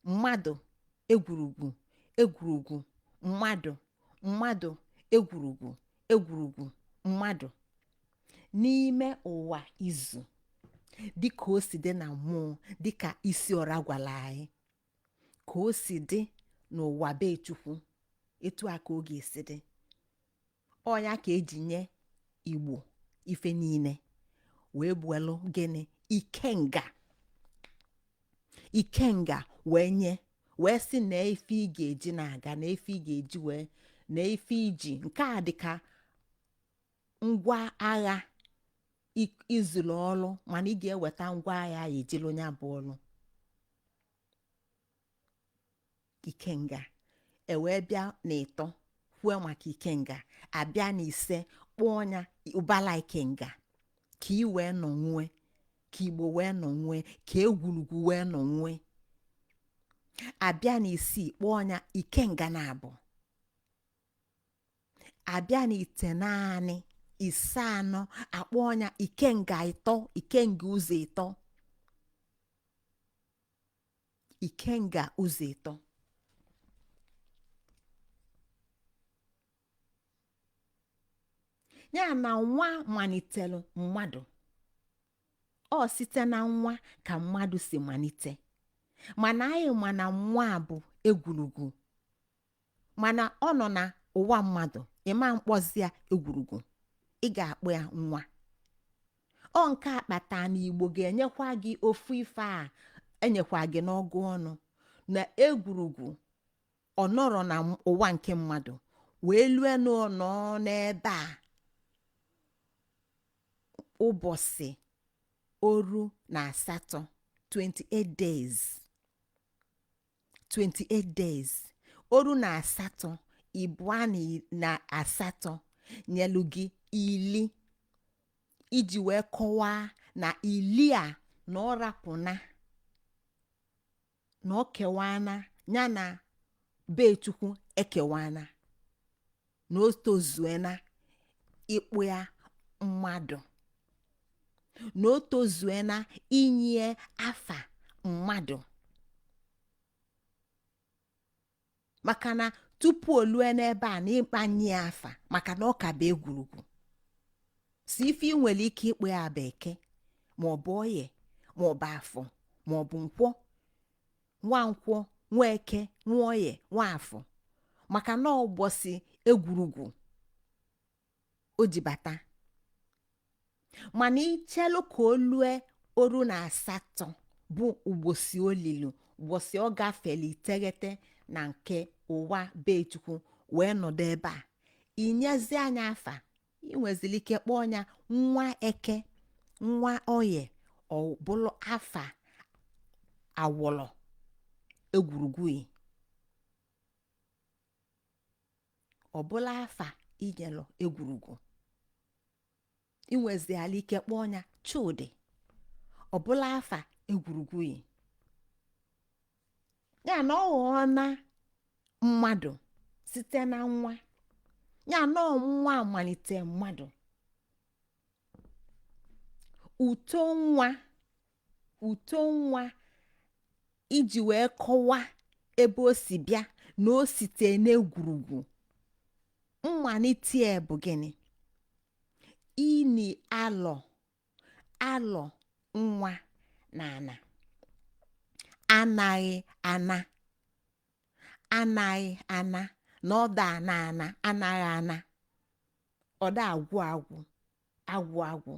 mmadụ, egwurugwu, egwurugwu, mmadụ, mmadụ, egwurugwu, egwurugwu, mmadụ. N'ime ụwa izu, dịka o si dị na mmụọ, dịka isi ọra gwara anyị ka o si dị n'ụwa be Chukwu, etu a ka ọ ga-esi dị. Ọ ya ka eji nye Igbo ife niile wee gbuelu gịnị? Ikenga. Ikenga wee nye, wee sị na ife ị ga-eji na-aga, na ife ị ga-eji wee, na ife iji nke a dịka ngwa agha izulu ọlụ, mana ị ga-eweta ngwa agha ya ejiri onye abụ ọlụ. Ikenga e wee bịa n'ịtọ kwuo maka ikenga, abịa n'ise kpọọ ya ụbala ikenga, ka ị wee nọnwue, ka Igbo wee nọnwue, ka egwurugwu wee nọnwue. Abịa n'isii kpọọ ya ikenga na abụ. Abịa n'ite naanị ise anọ akpọọ ya ikenga ịtọ, ikenga ụzọ ịtọ, ikenga ụzọ ịtọ. Ya na nwa malitelu mmadụ, ọ site na nwa ka mmadụ si malite, mana anyị ma na nwa bụ egwurugwu, mana ọ nọ na ụwa mmadụ, ịma mkpọzi ya egwurugwu, ị ga-akpọ ya nwa. Ọ nke a kpata na Igbo ga-enyekwa gị ofu ife a enyekwa gị n'ọgụ ọnụ na egwurugwu ọ nọrọ na ụwa nke mmadụ wee lue nọ n'ebe a ụbọchị 18, 28 days, 28 days, 38, 28 nyelu gị ili iji wee kọwaa na ili a na ọ rapụna, na ọ kewana ya na be Chukwu, ekewana, na o tozuena ịkpụ ya mmadụ, na o tozuena inye afa mmadụ. Maka na tupu o lue n'ebe a na ịkpa nye ya afa, maka na ọ ka bụ egwurugwu si ife ị nwere ike ịkpụ ya bụ Eke, maọbụ Oye, maọbụ Afọ, maọbụ Nkwọ, Nwankwọ, Nwaeke, Nwaoye, Nwaafọ, maka na ọgbọsi egwurugwu o ji bata. Mana ichelu ka o lue 38 bụ ụbọchị olilu, ụbọchị ọ gafere 9 na nke ụwa be Chukwu wee nọdụ ebe a, inyezi anya afa. Ị nweziri ike kpọọ ya nwa Eke, nwa Oye, ọ bụrụ afa awọlọ egwurugwu yi, ọ bụla afa inyelụ egwurugwu. Ị nweziala ike kpọọ ya Chudi, ọ bụla afa egwurugwu yi. Ya na ọ ghọọ na mmadụ site na nwa ya, na nwa malite mmadụ. Uto nwa, uto nwa iji wee kọwaa ebe o si bịa na o site n'egwurugwu. Mmalite ya bụ gịnị? Ini alọ, alọ nwa na ana anaghị ana, anaghị ana, na ọda ana ana, anaghị ana, ọda agwụ agwụ, agwụ agwụ,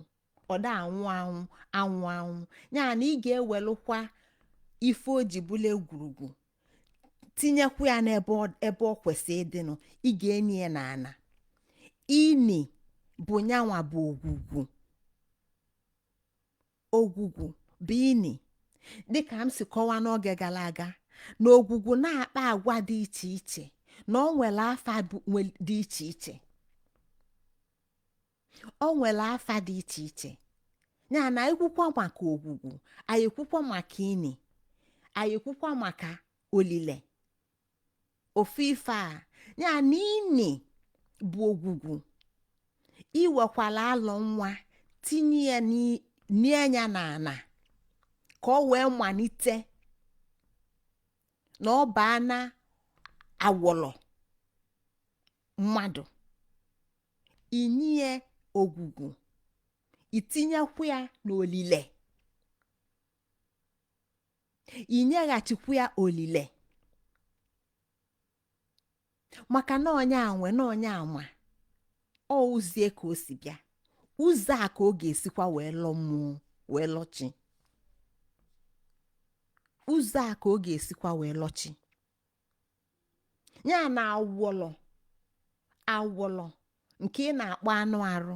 ọda anwụ anwụ, anwụ anwụ. Ya na ị ga-ewelụkwa ife o ji bụla egwurugwu tinyekwu ya n'ebe ebe ọ kwesị ịdịnụ. Ị ga-eni ya n'ana. Ini bụ nyanwa bụ ogwugwu. Ogwugwu bụ ini. Dịka m si kọwaa n'oge gara aga, na ogwugwu na-akpa agwa dị iche iche, na ọ nwere afa dị iche iche, ọ nwere afa dị iche iche. Ya na ekwukwa maka ogwugwu, anyị ekwukwa maka ini, anyị ekwukwa maka olile, ofu ife a. Ya na ini bụ ogwugwu. Iwekwala alọ nwa tinye ya nie ya n'ana ka ọ wee malite na ọ baa na awọlọ mmadụ. Inye ogwugwu, itinyekwu ya n'olile, inyeghachikwu ya olile, maka na onye anwe na onye ama ọ ụzie ka o si bịa, ụzọ a ka ọ ga-esikwa wee lọ mmụọ, wee lọchi. Ụzọ a ka ọ ga-esikwa wee lọchi. Ya na awọlọ, awọlọ nke ị na-akpọ anụ arụ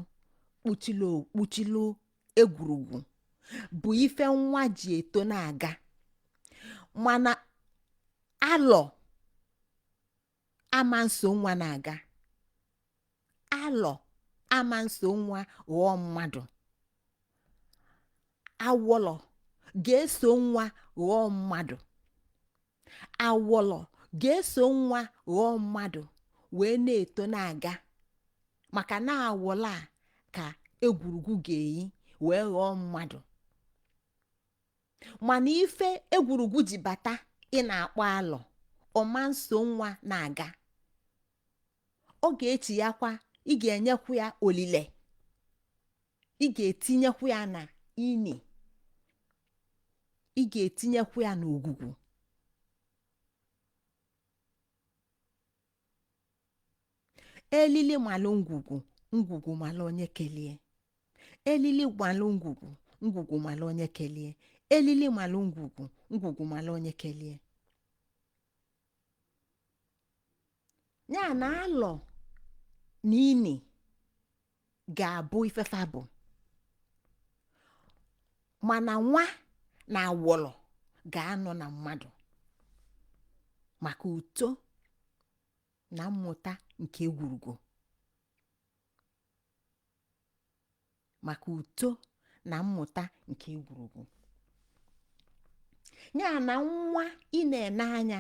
kpuchilu kpuchilu egwurugwu bụ ife nwa ji eto na-aga. Mana alọ ama nso nwa na-aga, alọ ama nso nwa ghọọ mmadụ. Awọlọ ga-eso nwa ghọọ mmadụ, awọlọ ga-eso nwa ghọọ mmadụ wee na-eto na-aga, maka na awọlọ a ka egwurugwu ga-eyi wee ghọọ mmadụ. Mana ife egwurugwu ji bata ị na-akpọ alọ, ọma nso nwa na-aga, ọ ga-echi ya kwa. Ị ga-enyekwu ya olile, ị ga-etinyekwu ya na ini, ị ga-etinyekwu ya n'ogwugwu. Elili malụ ngwugwu, ngwugwu malụ onye kelie. Elili malụ ngwugwu, ngwugwu malụ onye kelie. Elili malụ ngwugwu, ngwugwu malụ onye kelie. Ya na alọ na ini ga-abụ ifefa bụ, Mana nwa na awọlọ ga-anọ na mmadụ maka uto na mmụta nke egwurugwu, maka uto na mmụta nke egwurugwu. Ya na nwa ị na-ene anya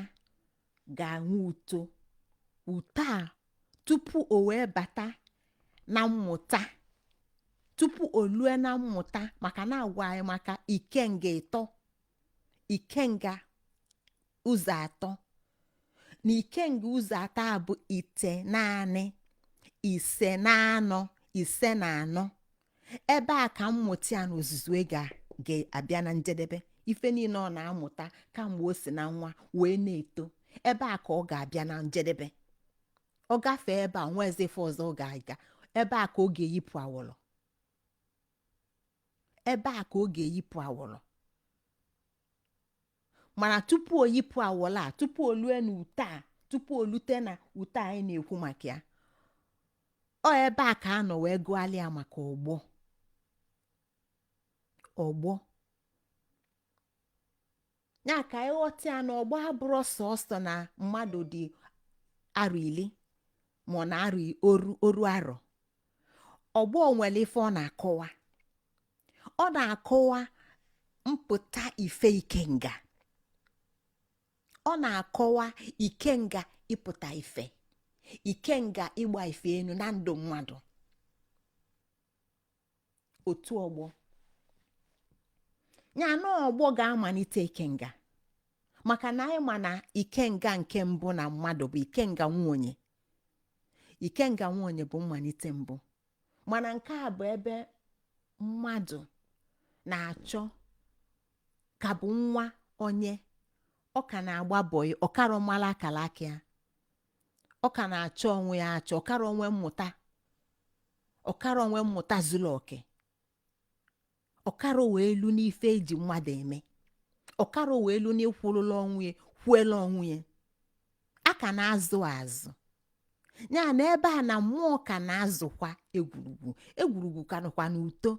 ga-enwe uto, uto a tupu o wee bata na mmụta, tupu o lue na mmụta, maka na agwa anyị maka ikenga ịtọ, ikenga ụzọ atọ, na ikenga ụzọ atọ a bụ ite naanị, ise na anọ, ise na anọ. Ebe a ka mmụta ya na ozuzu ga-abịa na njedebe. Ife niile ọ na-amụta kamgbe o si na nwa wee na-eto, ebe a ka ọ ga-abịa na njedebe. Ọ gafee ebe a, nwezi ife ọzọ ọ ga-aga. Ebe a ka ọ ga-eyipụ awọlọ, ebe a ka ọ ga-eyipụ awọlọ. Mana tupu o yipụ awọlọ a, tupu o lue na ute a, tupu o lute na ute anyị na-ekwu maka ya, ọ ebe a ka a nọ wee gụghalị ya maka ọgbọ. Ọgbọ ya ka anyị ghọta ya na ọgbọ abụrụ sọsọ na mmadụ dị arọ 10 ma ọ na arọ oru arọ. Ọgbọ nwere ife ọ na-akọwa. Ọ na-akọwa mpụta ife ikenga, ọ na-akọwa ikenga ịpụta ife, ikenga ịgba ife enu na ndụ mmadụ. Otu ọgbọ ya na ọgbọ ga-amalite ikenga, maka na anyị ma na ikenga nke mbụ na mmadụ bụ ikenga nwonye. Ikenga nwonye bụ mmalite mbụ, mana nke a bụ ebe mmadụ na-achọ ka bụ nwa onye ọ ka na-agba bọyị, ọkara mara akara aka ya, ọ ka na-achọ onwe ya achọ, ọkara onwe mmụta, ọkara onwe mmụta zuru oke, ọkara wee elu n'ife eji mmadụ eme, ọkara wee elu n'ịkwụrụla onwe ya, kwuela onwe ya, a ka na-azụ azụ ya. Na ebe a na mmụọ ka na-azụkwa egwurugwu, egwurugwu ka nọkwa n'uto,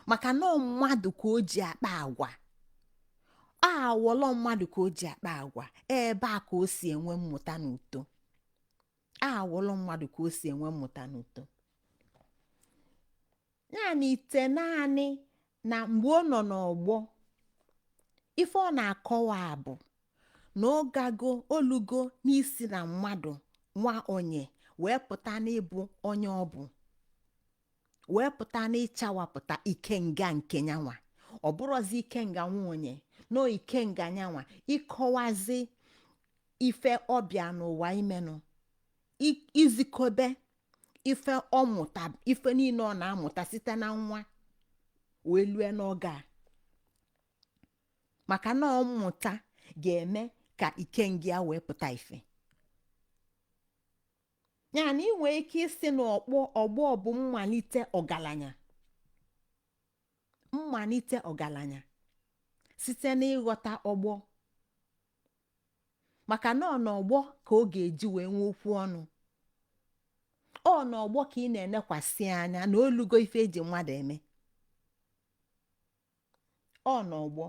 maka na mmadụ ka o ji akpa agwa, awọlọ mmadụ ka o ji akpa agwa. Ebe a ka o si enwe mmụta na uto, awọlọ mmadụ ka o si enwe mmụta na uto. Ya na ite naanị na mgbe ọ nọ n'ọgbọ, ife ọ na-akọwa bụ na ọ gago olugo n'isi na mmadụ nwa onye wee pụta n'ịbụ onye ọ bụ, wee pụta n'ịchawapụta ikenga nke nyanwa. Ọ bụrụzi ikenga nwa onye na ikenga nyanwa, ịkọwazi ife ọbịa n'ụwa imenụ, izikobe ife ọmụta, ife niile ọ na-amụta site na nwa wee lue n'oge a, maka na ọmụta ga-eme ka ikenga ya wee pụta ife. Ya na ị nwee ike isi na ọgbọ bụ mmalite ọgaranya, mmalite ọgaranya site n'ịghọta ọgbọ, maka na ọ n'ọgbọ ka ọ ga-eji wee nwee okwu ọnụ. Ọ n'ọgbọ ka ị na-enekwasị anya na olugo ife eji mmadụ eme. Ọ n'ọgbọ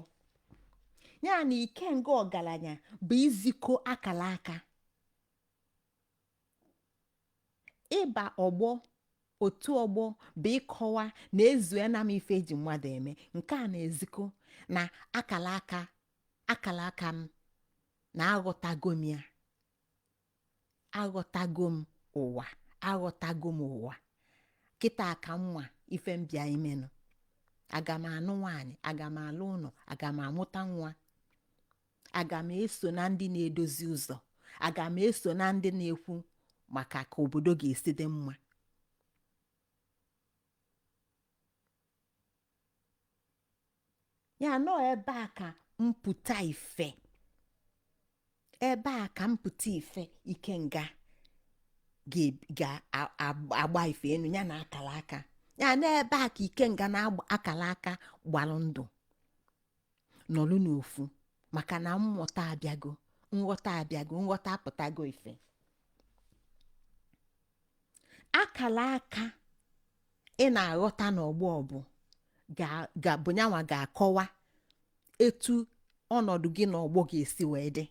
ya na ikenga ọgaranya bụ izikọ akara aka, ịba ọgbọ. Otu ọgbọ bụ ịkọwa na ezue na m ife eji mmadụ eme. Nke a na-ezikọ na akara aka, akara aka m na aghọtago m ya, aghọtago m ụwa, aghọtago m ụwa kịta ka mma ife m bịa imenụ. Aga m anụ nwaanyị, aga m alụ ụlọ, aga m amụta nwa, aga m eso na ndị na-edozi ụzọ, aga m eso na ndị na-ekwu maka ka obodo ga-esi dị mma. Ya nọ ebe a ka mpụta ife, ebe a ka mpụta ife ikenga ga-agba ife enu ya na akara aka ya. Na ebe a ka ikenga na akara aka gbalụ ndụ nọlụ n'ofu, maka na mmụta abịago, nghọta abịago, nghọta apụtago ife. Akara aka ị na-aghọta n'ọgbọ bụ Ga-bụ nyanwa ga-akọwa etu ọnọdụ gị na ọgbọ ga-esi wee dị,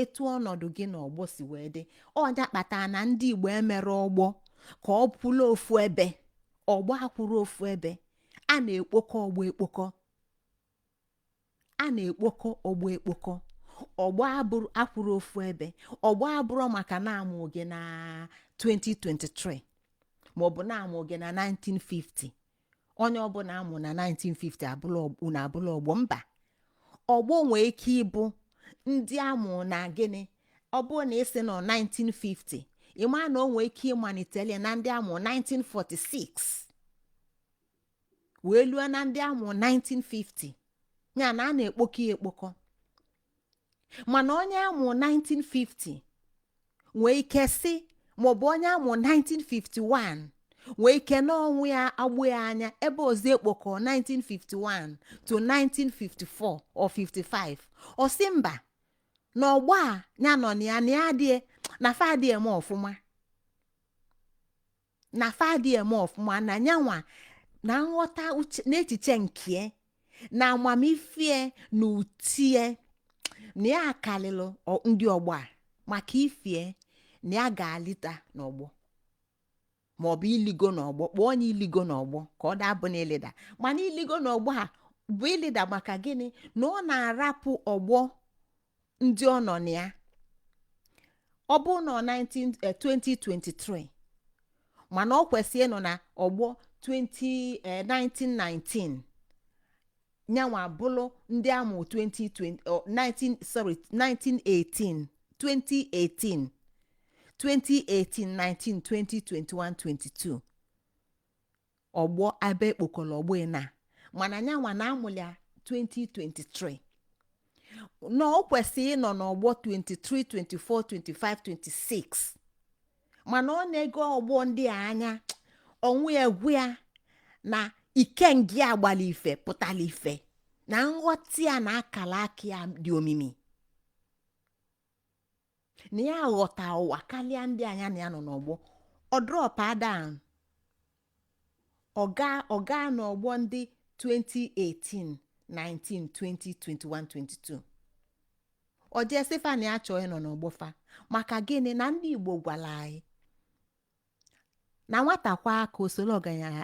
etu ọnọdụ gị na ọgbọ si wee dị. Ọnya kpatara na ndị Igbo emere ọgbọ ka ọ kwụrụ ofu ebe. Ọgbọ akwụrụ ofu ebe. A na-ekpokọ ọgbọ ekpokọ, a na-ekpokọ ọgbọ ekpokọ. Ọgbọ abụrụ akwụrụ ofu ebe. Ọgbọ abụrụ maka na-amụ gị na 2023 maọbụ na-amụ gị na 1950. Onye ọbụla amụ na 1950 abụla unu abụla ọgbọ. Mba, ọgbọ nwee ike ịbụ ndị amụ na gịnị? Ọ bụrụ na ị sị nọ 1950, ịma na o nwee ike ịmalitele na ndị amụ 1946 wee lue na ndị amụ 1950. Ya na a na-ekpokọ ya ekpokọ. Mana onye amụ 1950 nwee ike si, maọbụ onye amụ 1951 nwee ike n'ọnwụ ya agbụ ya anya ebe ọzọ ekpokọ 1951 to 1954 or 55, ọ sị mba, na ọgbọ a ya nọ na ya, na ya adịghị na fa adịghị eme ọfụma, na fa adịghị eme ọfụma, na nyanwa na nghọta uche n'echiche nkie na amamifie na utie na ya akalịlụ ndị ọgbọ a, maka ifie na ya ga-alịta n'ọgbọ maọbụ iligo n'ọgbọ. Kpọọ onye iligo n'ọgbọ ka ọ dabụ na ịlịda, mana iligo n'ọgbọ a bụ ịlịda. Maka gịnị? Na ọ na-arapụ ọgbọ ndị ọ nọ na ya. Ọ bụ na 19 2023, mana ọ kwesịrị ịnọ na ọgbọ 20 1919, nyanwa bụlụ ndị amụ 2020, 19, sorry, 1918, 2018, 2018, 19, 20, 21, 22, ọgbọ ebe ekpokọrọ ọgbọ na. Mana nyanwa na-amụlya 2023, na ọ kwesịrị ịnọ n'ọgbọ 23, 24, 25, 26, mana ọ na-ego ọgbọ ndị a anya onwe ya egwu ya na ikengi agbala ife pụtala ife na nghọta ya na akala aka ya dị omimi, na ya ghọta ụwa karịa ndị anya na ya nọ n'ọgbọ. Ọ drop down, ọga n'ọgbọ ndị 2018, 19, 20, 21, 22. Ọ jee sịfa na ya chọọ ịnọ n'ọgbọ fa. Maka gịnị? Na ndị Igbo gwara anyị na nwata kwa aka osoro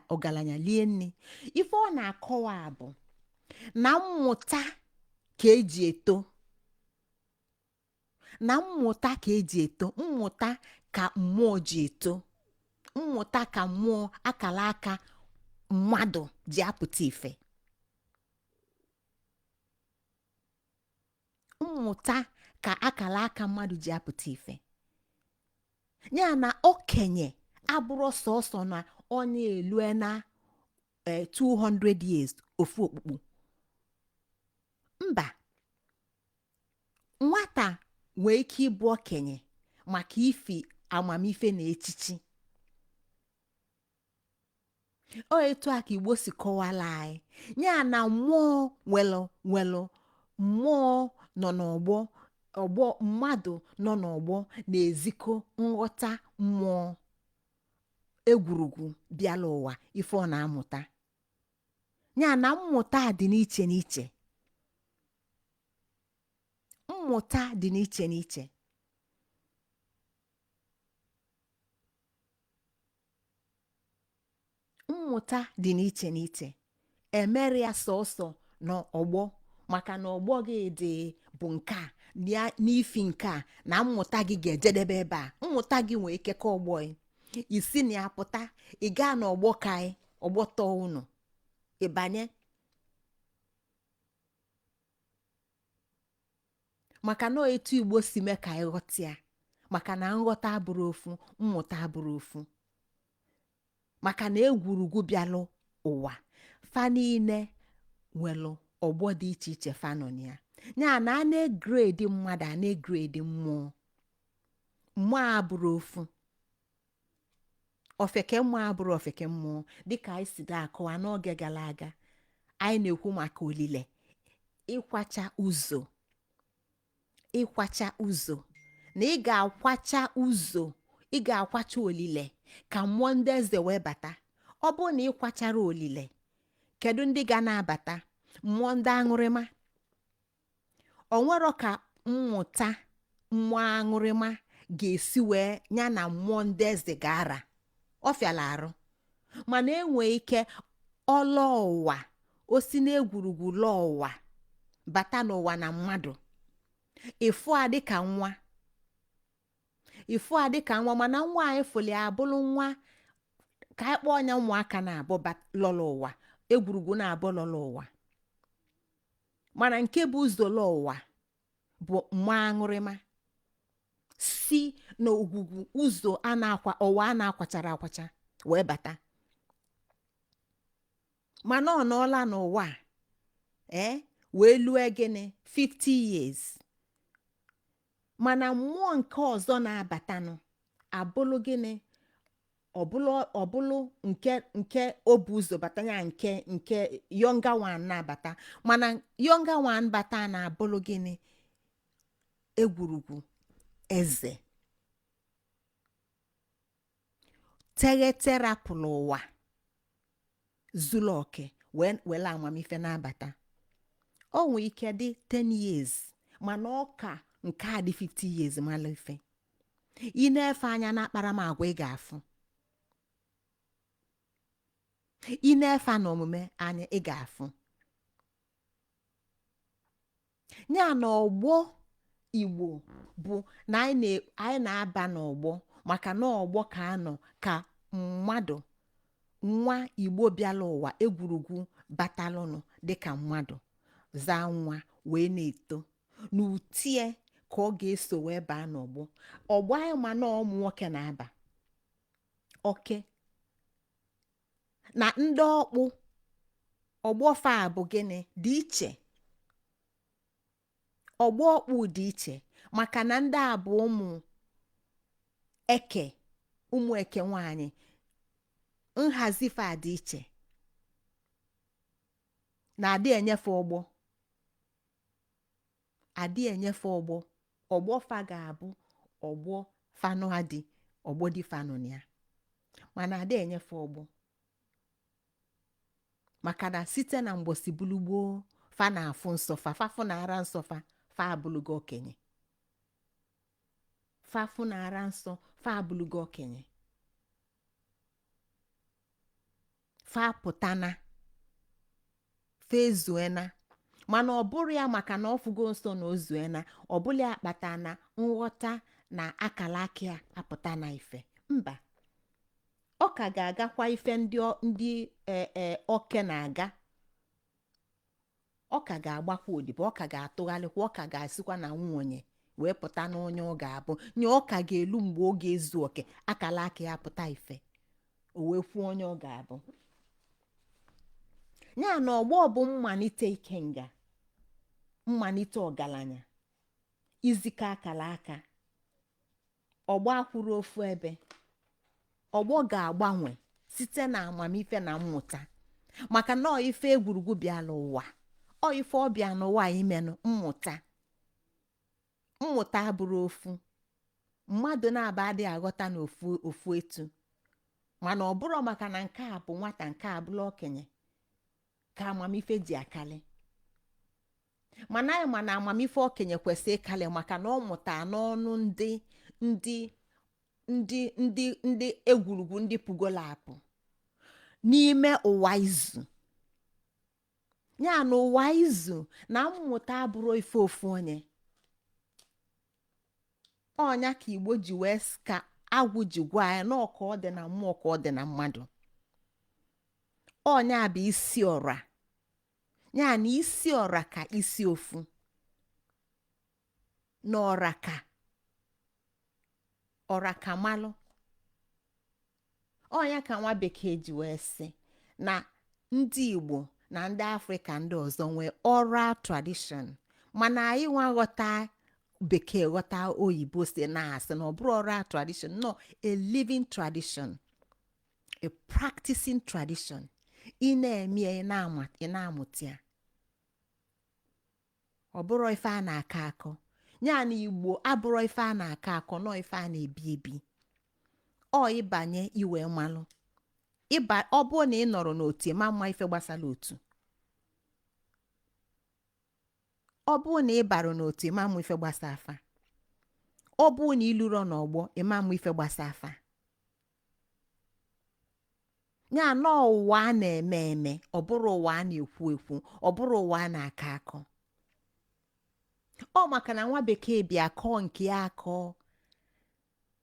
ọgaranya lie nne. Ife ọ na-akọwa bụ na mmụta ka eji eto, na mmụta ka eji eto, mmụta ka mmụọ ji eto, mmụta ka mmụọ akara aka mmadụ ji apụta ife, mmụta ka akara aka mmadụ ji apụta ife. Ya na okenye abụrụ sọsọ na onye elue na 200 years ofu okpukpu. Mba, nwata nwee ike ịbụ okenye maka ifi amamife na echichi. Ọ etu a ka Igbo si kọwala anyị ya na mmụọ nwelu mmụọ nọ n'ọgbọ. Ọgbọ mmadụ nọ n'ọgbọ na-ezikọ nghọta mmụọ egwurugwu bịala ụwa ife ọ na-amụta. Ya na mmụta dị n'iche n'iche, mmụta dị n'iche n'iche. Mmụta dị n'iche n'iche. Emere ya sọsọ n'ọgbọ maka na ọgbọ gị dị bụ nke a n'ifi nke a na mmụta gị ga-ejedebe ebe a. Mmụta gị nwee ike ka ọgbọ isi na ya pụta, ị gaa n'ọgbọ ka anyị ọgbọ tọọ unu ịbanye, maka na etu Igbo si mee ka anyị ghọta ya, maka na nghọta abụrụ ofu, mmụta abụrụ ofu, maka na egwurugwu bịalụ ụwa fa niile nwelụ ọgbọ dị iche iche fa nọ na ya. Ya na a na-egrade mmadụ, a na-egrade mmụọ. Mmụọ abụrụ ofu, ofeke mmụọ abụrụ ofeke mmụọ. Dịka anyị si dị akọwa n'oge gara aga, anyị na-ekwu maka olile, ịkwacha ụzọ, ịkwacha ụzọ, na ị ga-akwacha ụzọ, ị ga-akwacha olile ka mmụọ ndị eze wee bata. Ọ bụrụ na ị kwachara olile Kedu ndị ga na-abata? Mmụọ ndị aṅụrịma. O nwero ka mmụta mmụọ aṅụrịma ga-esi wee ya na mmụọ ndị eze ga-ara. Ọ fịala arụ, mana enwe ike ọlọ ụwa o si n'egwurugwu lọọ ụwa, bata n'ụwa na mmadụ ịfụ a dịka nwa, ịfụ a dịka nwa. Mana nwa anyị fụli abụrụ nwa ka anyị kpọọ ọnya ụmụaka na-abụ lọrọ ụwa, egwurugwu na-abụ lọrọ ụwa. Mana nke bụ ụzọ lọ ụwa bụ mmụọ aṅụrịma si n'ogwugwu ụzọ a na-akwa ụwa a na-akwachara akwacha wee bata. Mana ọ nọọla n'ụwa a, ee, wee lue gịnị, 50 years. Mana mmụọ nke ọzọ na-abatanụ abụlụ gịnị? Ọbụlụ ọbụlụ nke o bu ụzọ bata ya, nke younger one na-abata. Mana younger one bata na-abụlụ gịnị? Egwurugwu eze teghete rapụrụ ụwa zuru oke wee were amamife na-abata. O nwee ike dị 10 years, mana ọ ka nke a dị 50 years mala ife. Ị na-efe anya na akparamagwa, ị ga-afụ. Ị na-efe na omume anya, ị ga-afụ ya. Na ọgbọ Igbo bụ na anyị na-aba n'ọgbọ, maka na ọgbọ ka anọ ka mmadụ nwa Igbo bịala ụwa egwurugwu batalụnụ dịka mmadụ zaa nwa wee na-eto n'utie ka ọ ga-eso wee baa n'ọgbọ. Ọgbọ anyị ma na ụmụ nwoke na-aba oke na ndị ọkpụ. Ọgbọ fa bụ gịnị dị iche? Ọgbọ ọkpụ dị iche, maka na ndị a bụ ụmụ eke, ụmụ eke nwanyị. Nhazi fa dị iche na-adị enyefe ọgbọ, adị enyefe ọgbọ. Ọgbọ fa ga-abụ ọgbọ fanụ adị ọgbọ dị fanụ na ya, mana adị enyefe ọgbọ, maka na site na mgbosi bulu gboo fa na-afụ nsọ fa, fafụ na ara nsọ fa, fa abụlụgo okenye. Fafụ na ara nsọ fa, abụlụgo okenye. Fa pụtana, fa ezuena. Mana ọ bụrụ ya maka na ọ fụgo nsọ na o zuena, ọ bụla ya kpata na nghọta na akala aka ya apụta na ife. Mba, ọ ka ga-agakwa ife ndị oke na-aga. Ọ ka ga-agbakwa odibo, ọ ka ga-atụgharịkwa, ọ ka ga-esikwa na nwunye wee pụta n'onye ọ ga-abụ nye. Ọ ka ga-elu mgbe ọ ga-ezu oke, akala aka ya pụta ife, o wee kwuo onye ọ ga-abụ ya. Na ọgbọ bụ mmalite ikenga, mmalite ọgaranya, izikọ akala aka. Ọgbọ akwụrụ ofu ebe. Ọgbọ ga-agbanwe site na amamife na mmụta, maka na ọ ife egwurugwu bịala ụwa, ọ ife ọ bịa n'ụwa imenụ mmụta. Mmụta abụrụ ofu mmadụ na-aba adịghị aghọta n'ofu ofu etu. Mana ọ bụrụ maka na nke a bụ nwata, nke a bụrụ okenye, ka amamife ji akali. Mana anyị ma na amamife okenye kwesịrị ịkali, maka na ọ mụta n'ọnụ ndị egwurugwu, ndị pụgola apụ n'ime ụwa izu ya. Na ụwa izu na mmụta abụrụ ife ofu onye. Ọnya ka Igbo ji wee ka agwụ ji gwa anyị na ọ ka ọ dị na mmụọ ka ọ dị na mmadụ. Ọnya bụ isi ọra ya, na isi ọra ka isi ofu na ọra ka ọra ka malụ. Ọnya ka nwa bekee ji wee sị na ndị Igbo na ndị Afrịka ndị ọzọ nwee oral tradition. Mana anyị nwa ghọta bekee, ghọta oyibo, si na-asị na ọ bụrụ oral tradition, no, a living tradition, a practicing tradition. Ị na-eme ya, ị na-amụta ya. Ọ bụrụ ife a na-akọ akọ ya na Igbo abụrụ ife a na-akọ akọ, nọ ife a na-ebi ebi. Ọ ịbanye iwe malụ. Ịba, ọ bụrụ na ị nọrọ n'otu, ịma mma ife gbasara otu. Ọ bụrụ na ị bara n'otu, ịma mma ife gbasa afa. Ọ bụrụ na ị lụrọ n'ọgbọ, ịma mma ife gbasa afa. Ya na ụwa a na-eme eme, ọ bụrụ ụwa a na-ekwu ekwu, ọ bụrụ ụwa a na-akọ akọ. Ọ maka na nwa bekee bịa kọọ nke ya akọ,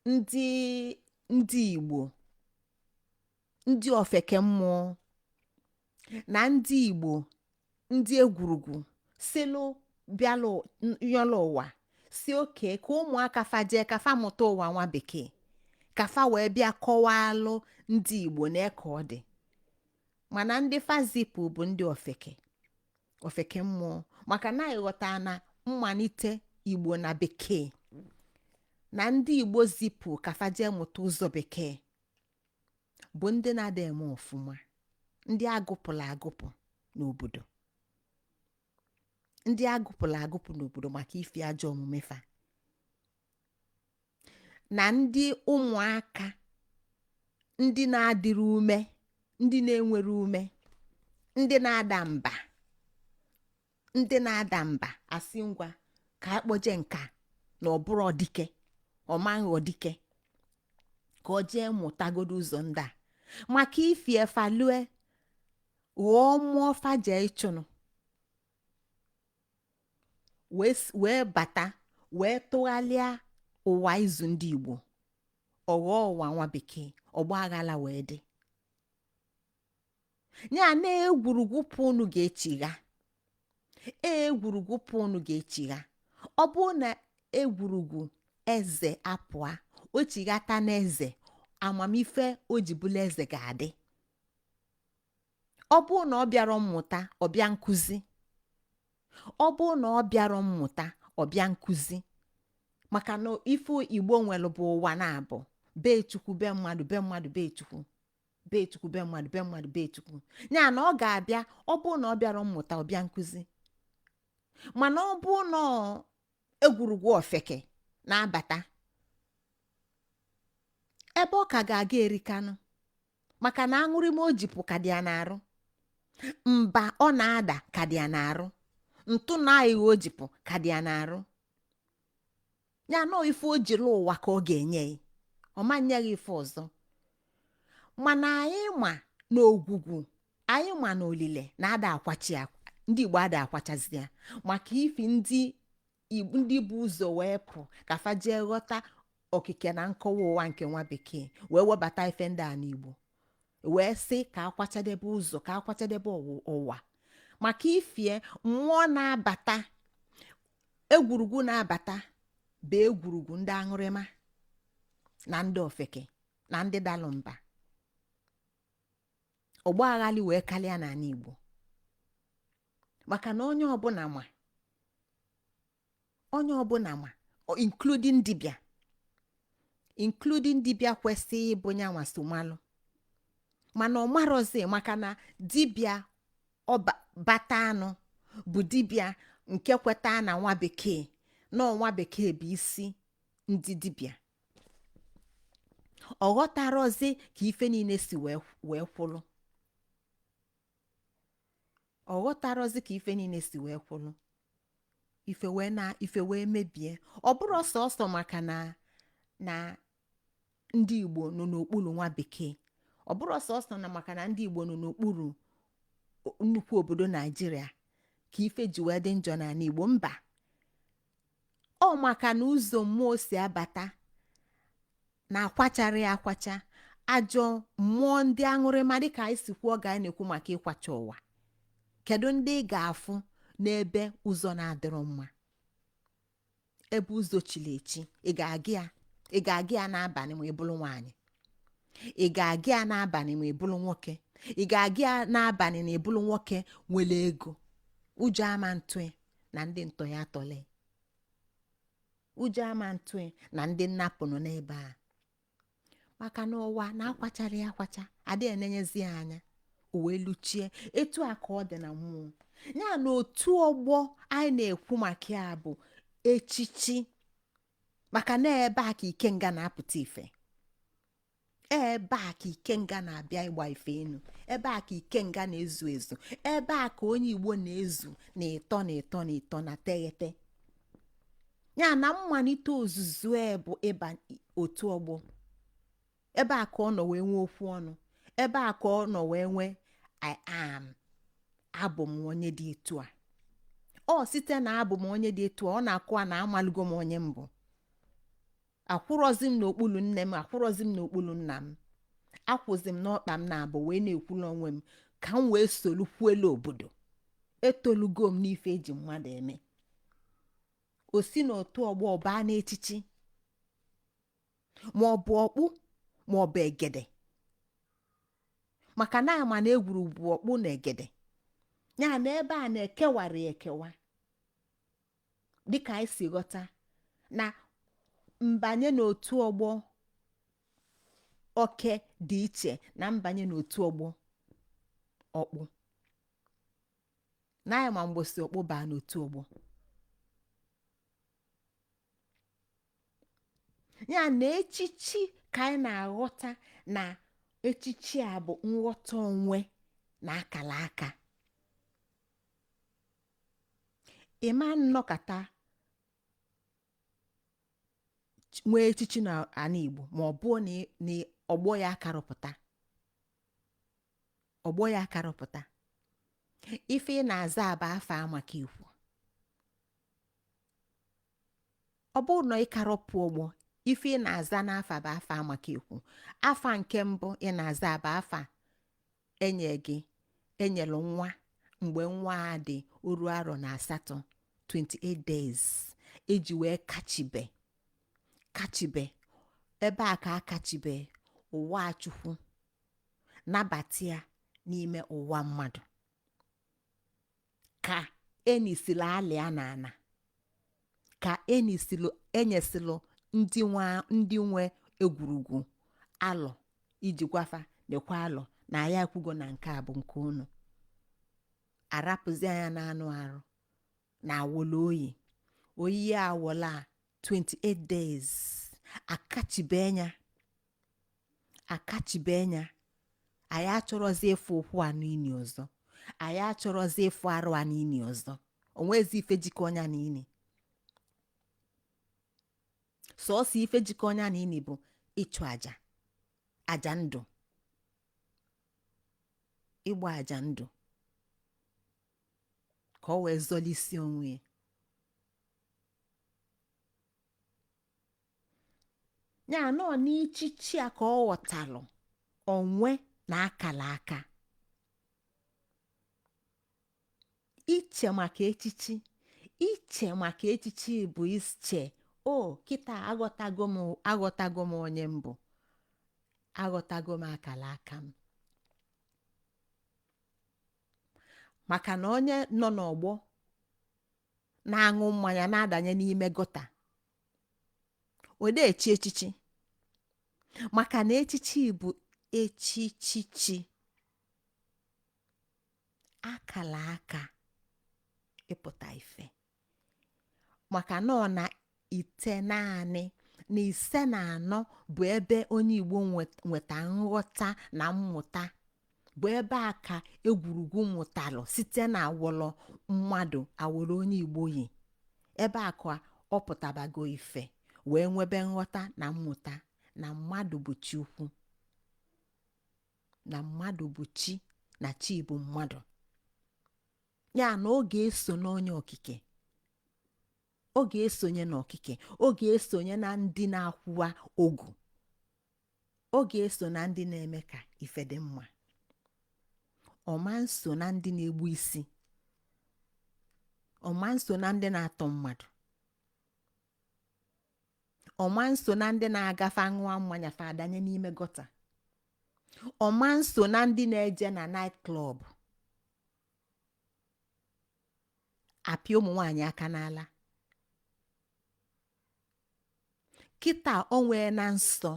ndị Igbo, ndị ofeke mmụọ na ndị Igbo, ndị egwurugwu silu bịalụ yọlụ ụwa, si oke ka ụmụaka fa jee ka fa mụta ụwa nwa bekee, ka fa wee bịa kọwalụ ndị Igbo na ka ọ dị. Mana ndị fa zipụ bụ ndị ofeke mmụọ, maka na ịghọta na mmalite Igbo na bekee na ndị Igbo zipụ ka fa jee mụta ụzọ bekee bụ ndị na-ada eme ọfụma, ndị agụpụrụ agụpụ n'obodo, ndị agụpụrụ agụpụ n'obodo maka ifi ajọ omume fa, na ndị ụmụaka ndị na-adịrị ume, ndị na-enwere ume, ndị na-ada mba, ndị na-ada mba. Asị ngwa ka akpọje nka na ọ bụrụ dike, ọmaghị dike, ka ọ jee mụtagodo ụzọ ndị a, maka ifi efalue ghọọ mmụọ faje ịchụnụ wee bata wee tụgharịa ụwa izu ndị Igbo, ọ ghọọ ụwa nwa bekee, ọgba aghara wee dị. Ya na egwurugwu pụ unu ga-echigha, egwurugwu pụ unu ga-echigha. Ọ bụrụ na egwurugwu eze apụa, o chighata n'eze, amamife o ji bụla eze ga-adị. Ọ bụrụ na ọ bịara mmụta, ọ bịa nkụzi. Ọ bụrụ na ọ bịara mmụta, ọ bịa nkụzi, maka na ife Igbo nwere bụ ụwa na-abụ be Chukwu, be mmadụ, be mmadụ, be Chukwu, be Chukwu, be mmadụ, be mmadụ, be Chukwu. Ya na ọ ga-abịa. Ọ bụrụ na ọ bịara mmụta, ọ bịa nkụzi. Mana ọ bụrụ na egwurugwu ofeke na-abata, ebe ọ ka ga-aga erikanụ, maka na aṅụrịma o jipụ ka dị ya n'arụ, mba ọ na-ada ka dị ya n'arụ, ntụ na aghụghọ o jipụ ka dị ya n'arụ. Ya nọọ ife o jiri ụwa ka ọ ga-enye ya, ọ ma nye ya ife ọzọ. Mana anyị ma na ogwugwu, anyị ma na olile na-ada akwachi ndị Igbo ada akwachazi ya, maka ifi ndị bụ ụzọ wee pụ ka fa jee ghọta okike na nkọwa ụwa nke nwa bekee, wee webata ife ndị a n'Igbo, wee sị ka akwachadebe ụzọ, ka akwachadebe ụwa, maka ifie mmụọ na-abata, egwurugwu na-abata bụ egwurugwu ndị aṅụrịma na ndị ofeke na ndị dalụ mba. Ọgba aghali wee kalịa n'ala Igbo, maka na onye ọbụla ma, onye ọbụla ma, including dibịa, including dibịa kwesịrị ịbụ nyanwa somalụ, mana ọ marọzi, maka na dibịa bata anụ bụ dibịa nke kweta na nwa bekee, na nwa bekee bụ isi ndị dibịa. Ọ ghọtarọzi ka ife niile si wee kwụlụ. Ọ ghọtarọzi ka ife niile si wee kwụlụ, ife wee na ife wee mebie. Ọ bụrụ sọsọ maka na ndị Igbo nọ n'okpuru nwa bekee, ọ bụrụ sọsọ na maka na ndị Igbo nọ n'okpuru nnukwu obodo Naijiria ka ife ji wee dị njọ n'ala Igbo. Mba, ọ maka na ụzọ mmụọ si abata na-akwachara ya akwacha. Ajọ mmụọ ndị aṅụrịma, dịka anyị si kwuo, ga anyị na-ekwu maka ịkwacha ụwa. Kedu ndị ị ga-afụ n'ebe ụzọ na-adịrọ mma, ebe ụzọ chiri echi? Ị ga-aga ya, ị ga-aga ya n'abalị ma ị bụrụ nwaanyị? Ị ga-aga ya n'abalị ma ị bụrụ nwoke? Ị ga-aga ya n'abalị na ị bụrụ nwoke nwere ego? Ụjọ ama ntụ na ndị ntọ ya atọle? Ụjọ ama ntụ na ndị nnapụ nọ n'ebe a? Maka na ụwa na-akwachara ya akwacha, adịghị enenyezi ya anya, o wee luchie. Etu a ka ọ dị na mmụọ ya na otu ọgbọ anyị na-ekwu maka ya bụ echichi, maka na ebe a ka ikenga na-apụta ife. Ebe a ka ikenga na-abịa ịgba ife enu, ebe a ka ikenga na-ezu ezu, ebe a ka onye Igbo na-ezu na ịtọ na ịtọ na ịtọ na teghete. Ya na mmalite ozuzu e bụ ịba otu ọgbọ. Ebe a ka ọ nọ wee nwee okwu ọnụ, ebe a ka ọ nọ wee nwee "I am", abụ m onye dị etu a. Ọ site na abụ m onye dị etu a, ọ na-akụwa na amalụgo m onye mbụ. Akwụrọzi m n'okpuru nne m, akwụrọzi m n'okpuru nna m, akwụzi m n'ọkpa m na-abụ wee na-ekwulu onwe m ka m wee solukwuelu obodo. Etolugo m n'ife eji mmadụ eme. O si n'otu ọgbọ baa n'echichi, ma ọ bụ ọkpụ ma ọ bụ egede, maka na ama na egwuru bụ ọkpụ na egede. Ya na ebe a na-ekewara ekewa, dịka anyị si ghọta na mbanye n'otu ọgbọ oke dị iche na mbanye n'otu ọgbọ ọkpụ. Na anyị ma mgbosi ọkpụ baa n'otu ọgbọ. Ya na echichi ka anyị na-aghọta na echichi a bụ nghọta onwe na akala aka. Ịma nnọkọta nwee echichi na ana Igbo ma ọ bụ na ọgbọ ya akarọpụta, ọgbọ ya akarọpụta. Ife ị na-aza bụ afa amaka ikwu. Ọ bụrụ na ị karọpụ ọgbọ, ife ị na-aza n'afa bụ afa amaka ikwu. Afa nke mbụ ị na-aza bụ afa enye gị, enyelu nwa mgbe nwa a dị oru arọ na asatọ, 28 days, eji wee kachibe kachibe. Ebe a ka akachibe ụwa Chukwu, nabata ya n'ime ụwa mmadụ, ka enisila alịa na ana, ka enisilu enyesilu ndị nwe egwurugwu alọ iji gwafa nekwa alọ na ya ekwugo na nke a bụ nke unu. Arapụzi anya na anụ arụ na awụla oyi oyi awụla 28 days, akachibe anya, akachibe anya. Anyị achọrọzi ịfụ ụkwụ a n'ini ọzọ, anyị achọrọzi ịfụ arụ a n'ini ọzọ. Onwezi ife jikọ ọnya n'ini, sọọsọ ife jikọ ọnya n'ini bụ ịchụ aja, aja ndụ, ịgba aja ndụ ka ọ wee zọlisi onwe ya. Ya nọ n'ichichi a ka ọ ghọtalụ onwe na akala aka. Iche maka echichi, iche maka echichi bụ iche o kịta aghọtago m, aghọtago m onye m bụ, aghọtago m akala aka m. Maka na onye nọ n'ọgbọ na-aṅụ mmanya na-adanye n'ime gọta, ọ na-echi echichi, maka na echichi bụ echichichi, akala aka ịpụta ife. Maka na ọ na ite naanị na ise na anọ bụ ebe onye Igbo nweta nghọta na mmụta, bụ ebe a ka egwurugwu mụtalụ site na awọlọ mmadụ awọlọ onye Igbo yi. Ebe a ka ọ pụtabago ife wee nwebe nghọta na mmụta na mmadụ bụ chi ukwu, na mmadụ bụ chi, na chi bụ mmadụ. Ya na ọ ga-eso n'onye okike, ọ ga-esonye n'okike, ọ ga-esonye na ndị na-akwụwa ogu, ọ ga-eso na ndị na-eme ka ife dị mma. Ọ ma nso na ndị na-egbu isi, ọ ma nso na ndị na-atọ mmadụ, ọ ma nso na ndị na-agafe aṅụa mmanya fa adanye n'ime gọta, ọ ma nso na ndị na-eje na night club apịa ụmụ nwaanyị aka n'ala. Kịta o nwee na nsọ,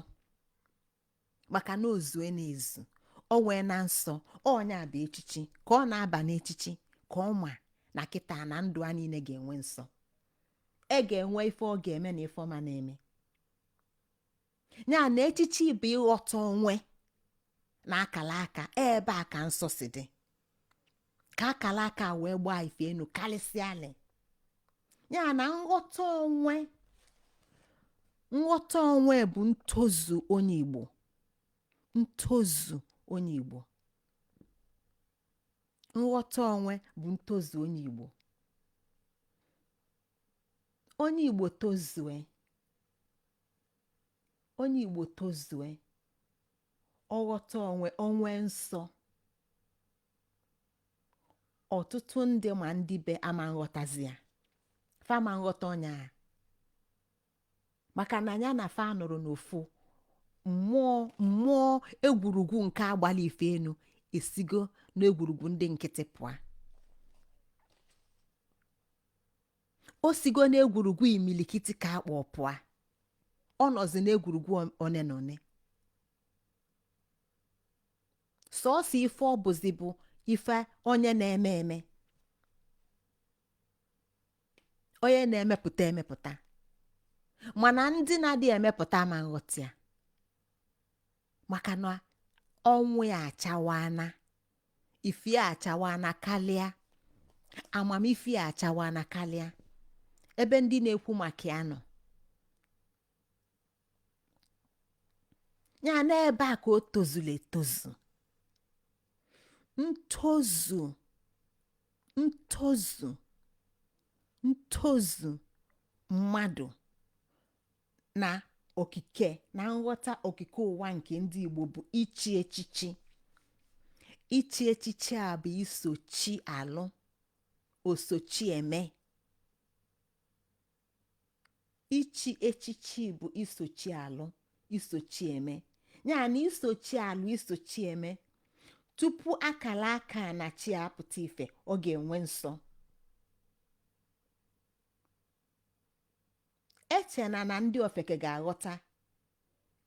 maka na ozue na-ezu, o nwee na nsọ. Ọnya bụ echichi ka ọ na-aba n'echichi, ka ọ ma na kịta na ndụ a niile ga-enwe nsọ, e ga-enwe ife ọ ga-eme na ife ọma na-eme. Ya na echichi bụ ịghọta onwe na akala aka. Ebe a ka nsọ si dị, ka akala aka wee gbaa ife enu karịsịa. Ya na nghọta onwe, nghọta onwe bụ ntozu onye Igbo, ntozu onye Igbo. Nghọta onwe bụ ntozu onye Igbo. Onye Igbo tozue, onye Igbo tozue, ọghọta onwe, onwe nsọ. Ọtụtụ ndị ma ndị be ama nghọtazi ya, fa ma nghọta ọnya a, maka na ya na fa nụrụ n'ofu mmụọ. Mmụọ egwurugwu nke agbala ife enu esigo n'egwurugwu ndị nkịtị pụọ. O sigo n'egwurugwu imilikiti ka akpọ pụọ, ọ nọzi n'egwurugwu one na one. Sọọsọ ife ọ bụzi bụ ife onye na-eme eme, onye na-emepụta emepụta. Mana ndị na-adịghị emepụta ama nghọta ya, maka na ọnwụ ya achawana, ife ya achawana kalịa, amamife ya achawana kalịa ebe ndị na-ekwu maka ya nọ. Ya n'ebe a ka o tozuru etozu. Ntozu, ntozu, ntozu mmadụ na okike na nghọta okike ụwa nke ndị Igbo bụ ichi echichi. Ichi echichi a bụ iso chi alụ, osochi eme. Ichi echichi bụ iso chi alụ, iso chi eme. Ya na iso chi alụ, iso chi eme, tupu akala aka na chi apụta ife, ọ ga-enwe nsọ. Echena na ndị ofeke ga-aghọta,